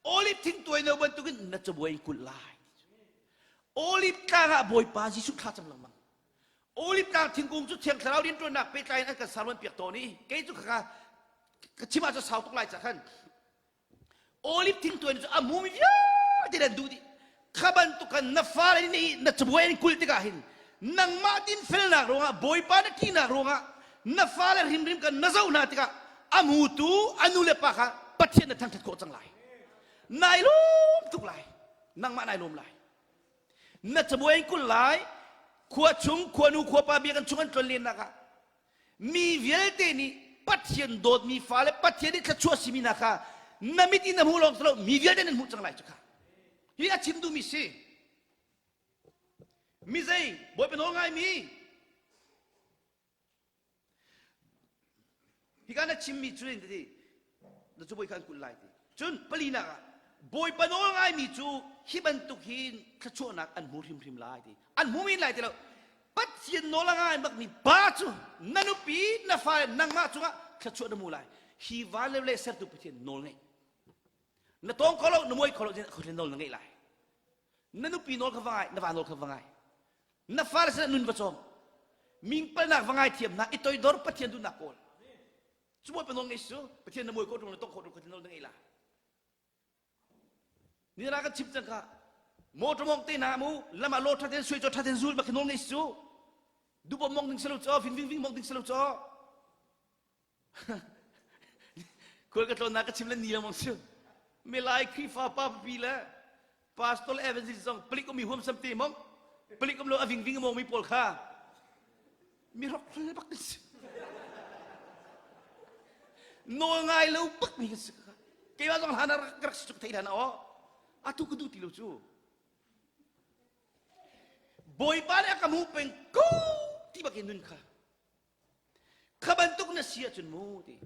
S1: olive thingtuai no bantukin na cabuai in kulh lai olive tlang ah bawipa Jesuh thla cam lengmang Olive tlang thingkung cu Thiang Thlarau rianṭuannak pehtlai in an kan sermon piak tawn i kei cu khaka ka chim ahcun sau tuk lai ca khan olive thingtuai cu a hmumi vialte an duh dih kha bantuk khan na fale nih na cabuai an kulh tikah hin nangmah dinfelnak ruangah bawipa na ṭihnak ruangah na fale hrimhrim kan na zoh hna tikah a hmutu a nu le pa kha Pathian na thangṭhat khawh cang lai nai lawm tuk lai nangmah nai lawm lai Na cabuai in kul lai, khua chung khuanu khuapa biakinn chung an tlonlennak ah mi vialte nih Pathian dawtmi fale Pathian nih thluachuah simi hna kha na mit in na hmuh lawng si lo mi vialte nan hmuh cang lai cu kha hi a chim duhmi si mi zei bawipa nawl ngaimi Hika na chimmi cu in ti na cu bawi kha an kulh lai ti. Cun palinak ah Bawipa nawl ngaimi cu hi bantuk hin thluachuahnak an hmu hrimhrim lai ti. An hmu men lai ti lo. Pathian nawl a ngai bakmi pa cu na nupi na fale nangmah cungah thluachuah na hmu lai. Hi van le vawlei sertu Pathian nawl ngaih. Na tawng kho lo, na muai kho lo, kho nawl na ngeih lai. Na nupi nawl kha va ngai, na va nawl kha va ngai. Na fale sinah nun va cawm. Mingpalnak va ngai thiam hna, i toidor Pathian duhnak kawl. Cu bawipa nawl ngei su, Pathian na muai khawh ṭung na tawng khawh ṭung kha nawl na ngeih lai. Ni ra kan chim cang kha. Motor mong te na mu, lama lo ṭha ten sui cho ṭha ten zul ba khi nawl ngei su. Dubo mong ding selo cho, fin ving ving mong ding selo cho. Khual ka tlawnnak ka chim le ni lengmang si. Milai Khrihfa pa pipi le pastor le evangelist zong palik um i huamsam te mong palik um lo a vingving a mongmi pawl kha mi hrokhrol bak kan si. Nawl ngai lo bak mi kan si. Keimah zong hlan ah rak rak si cuk thei hlan ah atu ka duh ti lo cu. Bawipa nih a ka hmuh peng ko ti bak in nun kha Kha bantuk na si ahcun mu ti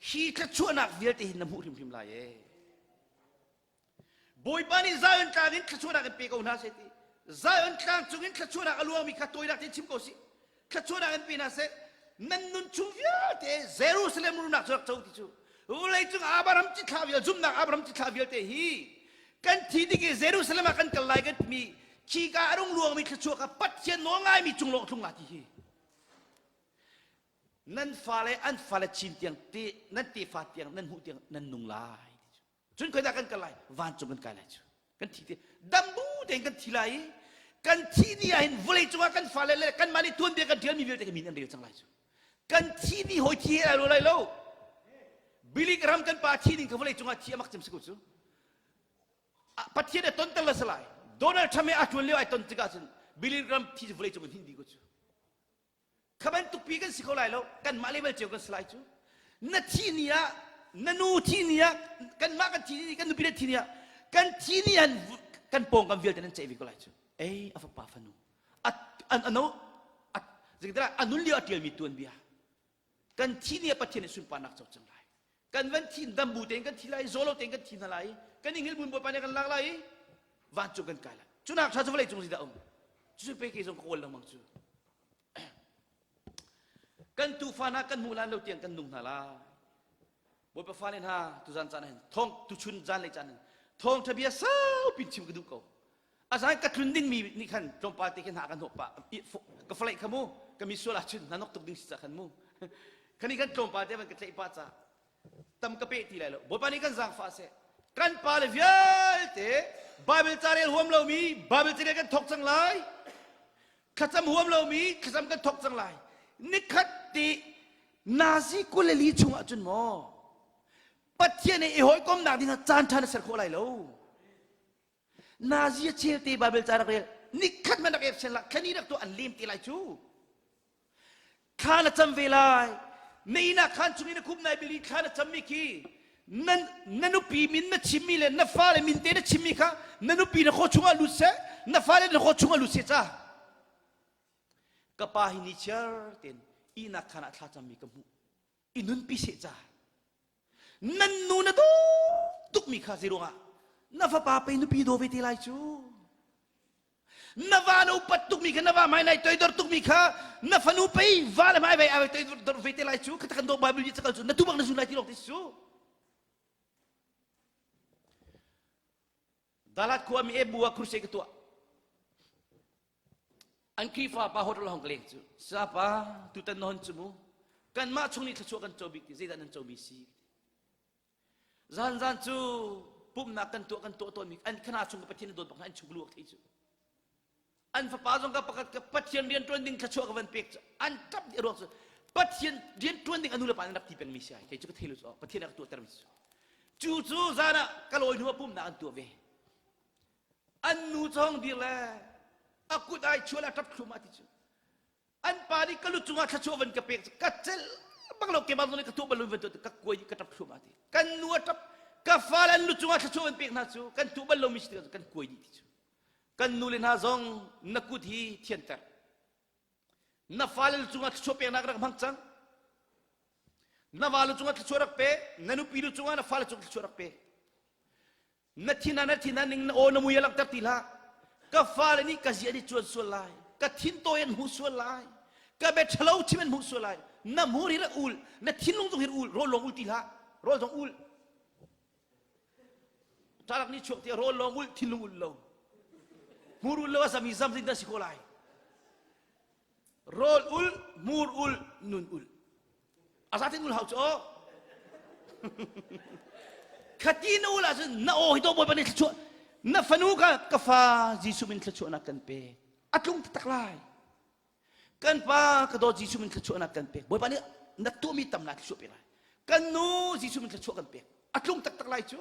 S1: hi thluachuahnak vialte hi na hmuh hrimhrim lai ee. Bawipa nih Zion tlang in thluachuahnak in pe ko hna seh ti. Zion tlang cungin thluachuahnak a luangmi kha tawinak tein chim ko sih. Thluachuahnak in pe hna seh. Nan nun chung vialte Jerusalem rumnak cu rak co ti cu. Vawlei cung Abraham cithlah vial zumhnak Abraham cithlah vialte hi kan thi tik i Jerusalem ah kan kal lai kan timi khika a rung luangmi thluachuah kha Pathian nawl ngaimi cung lawng tlung la ti hi. Nan fale an fale chin tiang te nan tefa tiang nan hmuh tiang nan nung lai cun khoi dah kan kal lai vancung kan kai lai cu kan thi te dambu tein kan thi lai i kan thi ni ah hin vawlei cungah kan fale le kanmah nih tuanbia kan ṭialmi vialte kan min an rel cang lai cu kan thi ni hawi thi he lai lo lai lo Billy Graham kan pa thi ning kha vawlei cungah thi amak cem si ko cu Pathian a tonter la si lai Donald Trump he a ṭuan lio ai ton tikah cun Billy Graham thi cu vawlei cung in hin dih ko cu Kha bantuk pi kan si kho lai lo. Kanmah level cio kan si lai cu. Na thi ni ah, na nu thi ni ah, kanmah kan thi ni, kan nupi le thi ni ah, kan thi ni han kan pawngkam vialte nan ceih ve ko lai cu. Ei, a fapa fanu. A an ano a zeitindah a nun lio a ṭialmi tuanbia. Kan thi ni ah Pathian nih sunparnak co cang lai. Kan van thi dambu tein kan thi lai, zaw lo tein kan thi hna lai. Kan i hngilh Bawipa nih kan lak lai i vancung kan kai lai. Cu nak ṭha cu vawlei cung zeidah um? Cucu pe kei zong ka kawl lengmang cu. Kan tufa hna kan hmuh lan lo tiang kan nung hna lai. Bawipa fale hna tuzan caan hin thawng tuchun zanlei caan hin thawngṭha bia saupi chim ka duh ko. A zan ka tlun dingmi nih khan tlawmpal te khin hna kan hnawh pah ka falaih kha mu ka mi sual ahcun hna nok tuk ding si ca khan mu khani kan tlawmpal te van ka tlaih pah ca tam ka peh ti lai lo Bawipa nih kan zaangfah seh kan pa le vialte Bible ca rel huam lomi Bible ca rel kan thawk cang lai thlacam huam lomi thlacam kan thawk cang lai nikhat ti nazi 24 chung ah cun maw Pathian he i hawikomnak ding ah caan ṭha na ser khawh lai lo nazi a chel te Bible ca rak rel nikhat hmanh rak ep la thlani rak tuah an lem te lai cu Thla na cam ve lai. Na inn ah khan chungin a khup nai bili thla na cammi khi na, na nupi min na chimmi le na fale min te na chimmi kha na nupi na khaw chungah lut seh, na fale na khaw chungah lut seh ca. Ka pa hi ni chiar ten ihnak khan ah thla cammi ka hmuh. I nunpi seh ca. Nan nu na daw tukmi kha zeiruangah na fapa pei nupi daw ve te lai cu. Na va na upat tukmi kha na va hmai nai toidor tukmi kha na fanu pei va le hmai vai ai toidor ve te lai cu kha kan do Bible nih cakal cu na tu bak na zun lai ti lawng te cu. Dalat khua mi ebu ah crusade ka tuah. An Khrihfa pa hotel hong ka leng cu. Sapa tutan na hon cu mu. Kanmah chung nih thluachuah kan co bik ti zeidah nan comi si? Zan zan cu pumhnak kan tuah kan tuah tawnmi an khana chung ka Pathian dawt bak hna an chung luak thei cu. An fapa zong ka pakhat ka Pathian rian ṭuan ding thluachuah ka van pek cu an ṭap dih ruak cu Pathian rian ṭuan ding a nu le pa nih rak ti pengmi si ai kei cu ka thei lo cu Pathian rak tuahter mi cu. Cu cu zan ah ka lawi hnu ah pumhnak an tuah ve. An nu cong dir le a kut ai chual a ṭap thlum ah ti cu. An pa nih ka lu cungah thluachuah van ka pek ka celh bak lo keimah zong nih ka tuah bal lo van tuah ka kuai ka ṭap thluahmah ti kan nu a ṭap ka fale an lu cungah thluachuah van pek hna cu kan tuah bal lomi si kan kuai dih ti cu kan nu le hna zong na kut hi thianter na fale lu cungah thluachuah peknak rak hmang cang na va lu cungah thluachuah rak pe na nupi lu cungah na fale cungah thluachuah rak pe Na thin ah na thin ah ning na aw na mui a langhter ti hlah. Ka fale nih ka zia nih cuan sual lai. Ka thin tawi an hmuh sual lai. Ka bia ṭhalo chim an hmuh sual lai. Na hmur hi rak ul, na thinlung zong hi ul, rawl lawng ul ti hlah. Rawl zong ul. Ṭalak ni chuak ti rawl lawng ulh thinlung ulh lo. Hmur ulh lo a zam i zam zin dah si ko lai. Rawl ulh, hmur ulh, nun ulh. A zatin ul hau cu aw. Khati na ul ahcun na aw hi to Bawipa nih thluachuah na fanu kha ka fa Jesuh min thluachuahnak kan pek. A tlung taktak lai. Kan pa ka dawt Jesuh min thluachuahnak kan pek. Bawipa nih na tuahmi tam lai thluachuah pek lai. Kan nu Jesuh min thluachuah kan pek. A tlung taktak lai cu.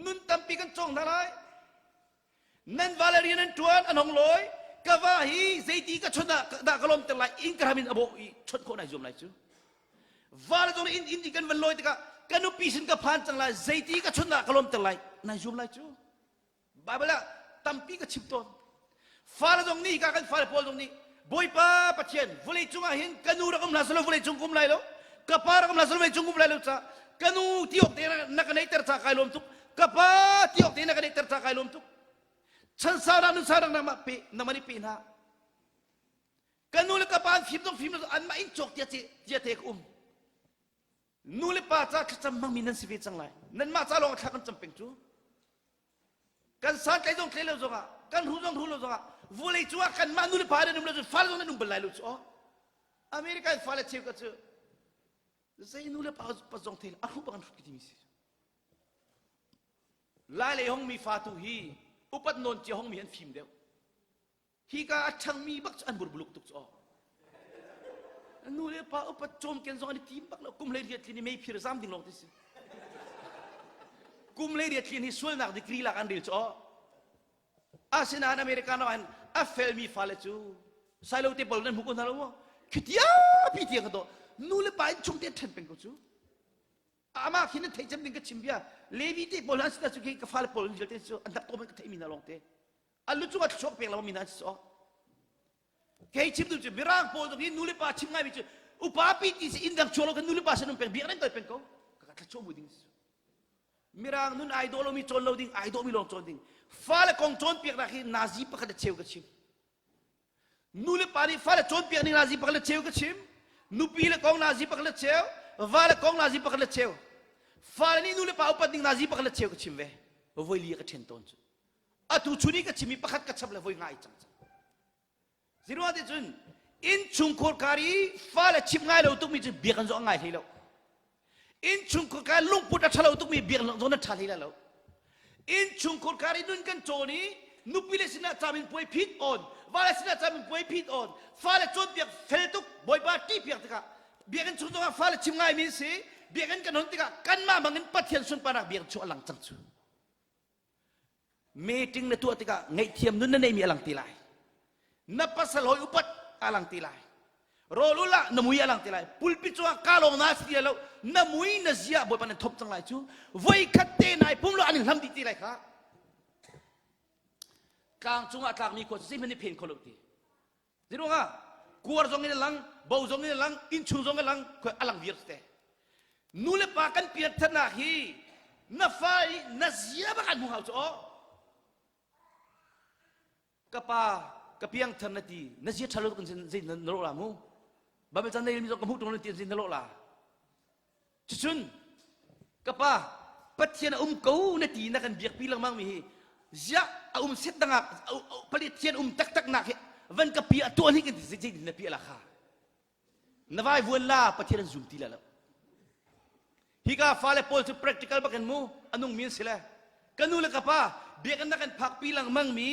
S1: Nun tampi kan cawng hna lai. Nan va le rian an ṭuan an hong lawi. Ka va hi zeiti ka chawnh ah dah ka lawmter lai inn ka hram in a bawh i chawnh khawh nai zuam lai cu. Va le zong inn inn kan van lawi tikah ka nupi sin ka phan cang lai zeiti ka chawnh ah ka lawmter lai nai zuam lai cu. Baibal ah tampi ka chim tawn. Fale zong nih ka kan fale pawl zong nih Bawipa Pathian vawlei cungah hin ka nu rak um hlah selaw vawlei cung kum lai lo ka pa rak um hlah selaw vawlei cung kum lai lo ca ka nu ti awk te na ka neihter ca kai lawm tuk ka pa ti awk te na ka neihter ca kai lawm tuk chan sau rak nun sau rak nangmah pe nangmah nih pe hna ka nu le ka pa an fim zong fim lo anmah in cawk tia tia te ka um nu le pa ca thlacam hmangmi nan si ve cang lai nanmah ca lawng thla kan cam peng cu Kan santlai zong tlai lo zongah, kan hru zong hru lo zongah, vulei cungah kanmah nu le pa nan um lo cun fale zong nan um bal lai lo cu aw. America in fale cheukhat cu zei nu le pa pa zong thei a hru bang an hrut timi si. Lai lei hong mi fa tu hi upat nawn cia hong mi an fim deuh. Hika a ṭhangmi bak cu an burbuluk tuk cu aw. Nu le pa upat cawmken zong an i tim bak lo. Kum hlei riat tlin i meiphir zam ding lawng ti si. Kum hlei riat tlin hi sualnak degree lak an rel cu aw. Asinain American ah hin a felmi fale cu sailo te pawl nan hmu ko hna lo maw? Khitia pi tiang ka dawh. Nu le pa in chung te ṭhen peng ko cu. Amah khi nan theih cem ding ka chim bia. Levi te pawl an si cu khi ka fale pawl vialte cu an dak ko ka theih mi hna lawng te. A lu cungah thluachuak pek lo mi hna an si awk. Kei chim duh cu Mirang pawl zong hi nu le pa chim ngaimi cu upa pi ti si inn dang chuak lo kan nu le pa sin um peng biak nan kal peng ko. Ka thluachuah mu ding si. Mirang nun ai dawh lomi cawn lo ding, ai dawhmi lawng cawn ding. Fale kong cawnpiaknak hi nazi pakhat a cheu ka chim. Nu le pa nih fale cawnpiak ning nazi pakhat le cheu ka chim. Nupi le kong nazi pakhat le cheu, va le kong nazi pakhat le cheu. Fale nih nu le pa upat ning nazi pakhat le cheu ka chim ve. Voi li ka ṭhen tawn cu. Atu chun i ka chim i pakhat ka chap le voi nga i cang cang. Ziruang ti cun innchungkhur kar i fale chim ngai lo tukmi cu biakinn zong a ngai hlei lo. Innchungkhur kar lungput a ṭhalo tukmi biakinn zong na ṭha hlei lai lo. Innchungkhur kar i nun kan cawn i nupi le sinah camin puai phit on, vale sinah camin puai phit on, fale cawnpiak fel tuk, Bawipa ṭihpiak tikah biakinn chung zongah fale chim ngaimi an si, biakinn kan hon tikah kanmah bangin Pathian sunparnak biakinn chung a lang cang cu. Meeting na tuah tikah ngaihthiam nun na neimi a lang ti lai. Na pasal hawi upat a lang ti lai. Rawl ul ah na mui a lang ti lai. Pulpit cungah ka lawng na si ti lo. Na mui na zia Bawipa nan thop cang lai cu. Voi khat te nai pum lo an in hlam dih ti lai kha. Tlang cungah tlakmi khua cu zeihmanh nih phen kho lo ti. Ziruangah kuar zong in a lang, bo zong in a lang, innchung zong a lang, khoi a lang viar te. Nu le pa kan pian thannak hi na fa i na zia bak an hmu hau cu aw. Ka pa ka piang thar na ti na zia ṭha lo tuk in zei na lawh la mu. Bible caan nei mi zong ka hmuh ṭung na ti in na lawh la. Cucun ka pa Pathian a um ko na ti na kan biakpi lengmang mi hi ziah a um set dangah Pathian um taktak nak hi van ka pi a tuah ni kan ti zei na pi ala kha na vai vuan la Pathian an zum ti la lo hika fale pawl cu practical bakin mu anung mi an si le ka nu le ka pa biakinn na kan phakpi lengmang mi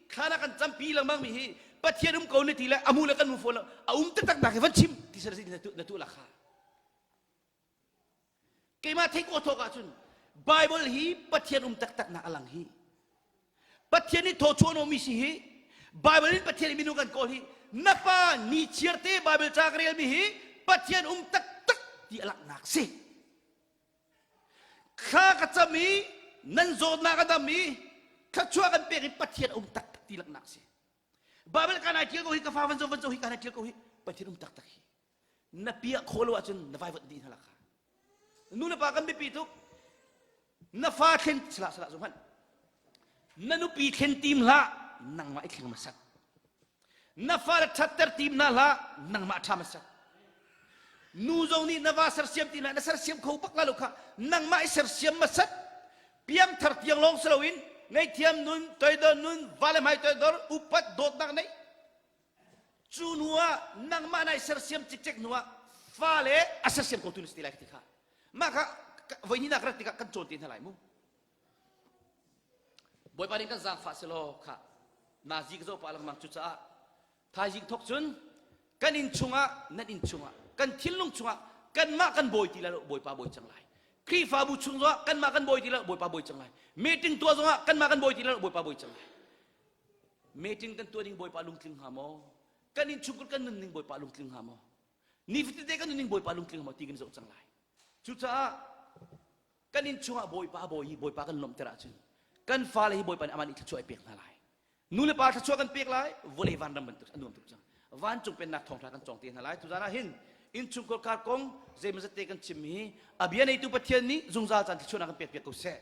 S1: thla na kan campi lengmang mi hi Pathian um ko na ti le amu le kan mu fawn lo a um taktak nak hi van chim ti sar na tu na tu la kha Keimah theih khawh thawk ahcun Bible hi Pathian um taktak nak a lang hi. Pathian nih thawchuah mi si hi Bible in Pathian nih minung kan kawl hi na pa ni chiar te Bible ca ka relmi hi Pathian um taktak ti a langhnak si. Thla ka cam i nan zawtnak a dam i thluachuah kan pek i Pathian um taktak ti langhnak si. Bible ka nai tial ko hi ka fa van zo van zo hi ka nai tial ko hi Pathian um taktak hi. Na piah khawh lo ahcun na vaivuanh dih hna lakha. Nu le pa kan biapi tuk. Na fa thlen salah salah zu hmanh. Na nupi thlen tim hlah, nangmah i thleng hmasat. Na fale ṭhatter tim hna hlah, nangmah ṭha hmasat. Nu zong nih na va sersiam ti hlah, na sersiam kho bak la lo kha, nangmah i sersiam hmasat. Piangthar tiang lawng si loin ngaihthiam nun, toidor nun, vale hmai toidor, upat dawtnak neih. Cu hnu ah nangmah nai sersiam cikcek hnu ah fale a sersiam ko tu na si ti lai ka ti kha. Mah kha voi hnih nak rat tikah kan cawn te hna lai mu. Bawipa nih kan zaangfah selaw kha nazi ka zoh pah lengmang cucaah thaizing thok cun kan inn chungah nan inn chungah kan thinlung chungah kanmah kan bawi ti lai lo Bawipa bawi cang lai Khrihfabu chung zongah kanmah kan bawi ti lai lo Bawipa bawi cang lai meeting tuah zongah kanmah kan bawi ti lai lo Bawipa bawi cang lai meeting kan tuah ding Bawipa lungtling hnga maw kan inn chungkhar kan nun ning Bawipa lungtling hnga maw nifatinte kan nun ning Bawipa lungtling hnga maw ti kan zoh cang lai cucaah kan inn chungah Bawipa bawi hi Bawipa kan lawmhter ahcun kan fale hi Bawipa nih amah nih thluachuah ai pek hna lai nu le pa thluachuah kan pek lai vawlei vanram bantuk a nuam tuk cang vancung pennak thawngṭha kan cawng te hna lai tuzan ah hin innchungkhar kar kong zeimazat te kan chim hi a bia neitu Pathian nih zungzal caan thluachuahnak kan pek piak ko seh.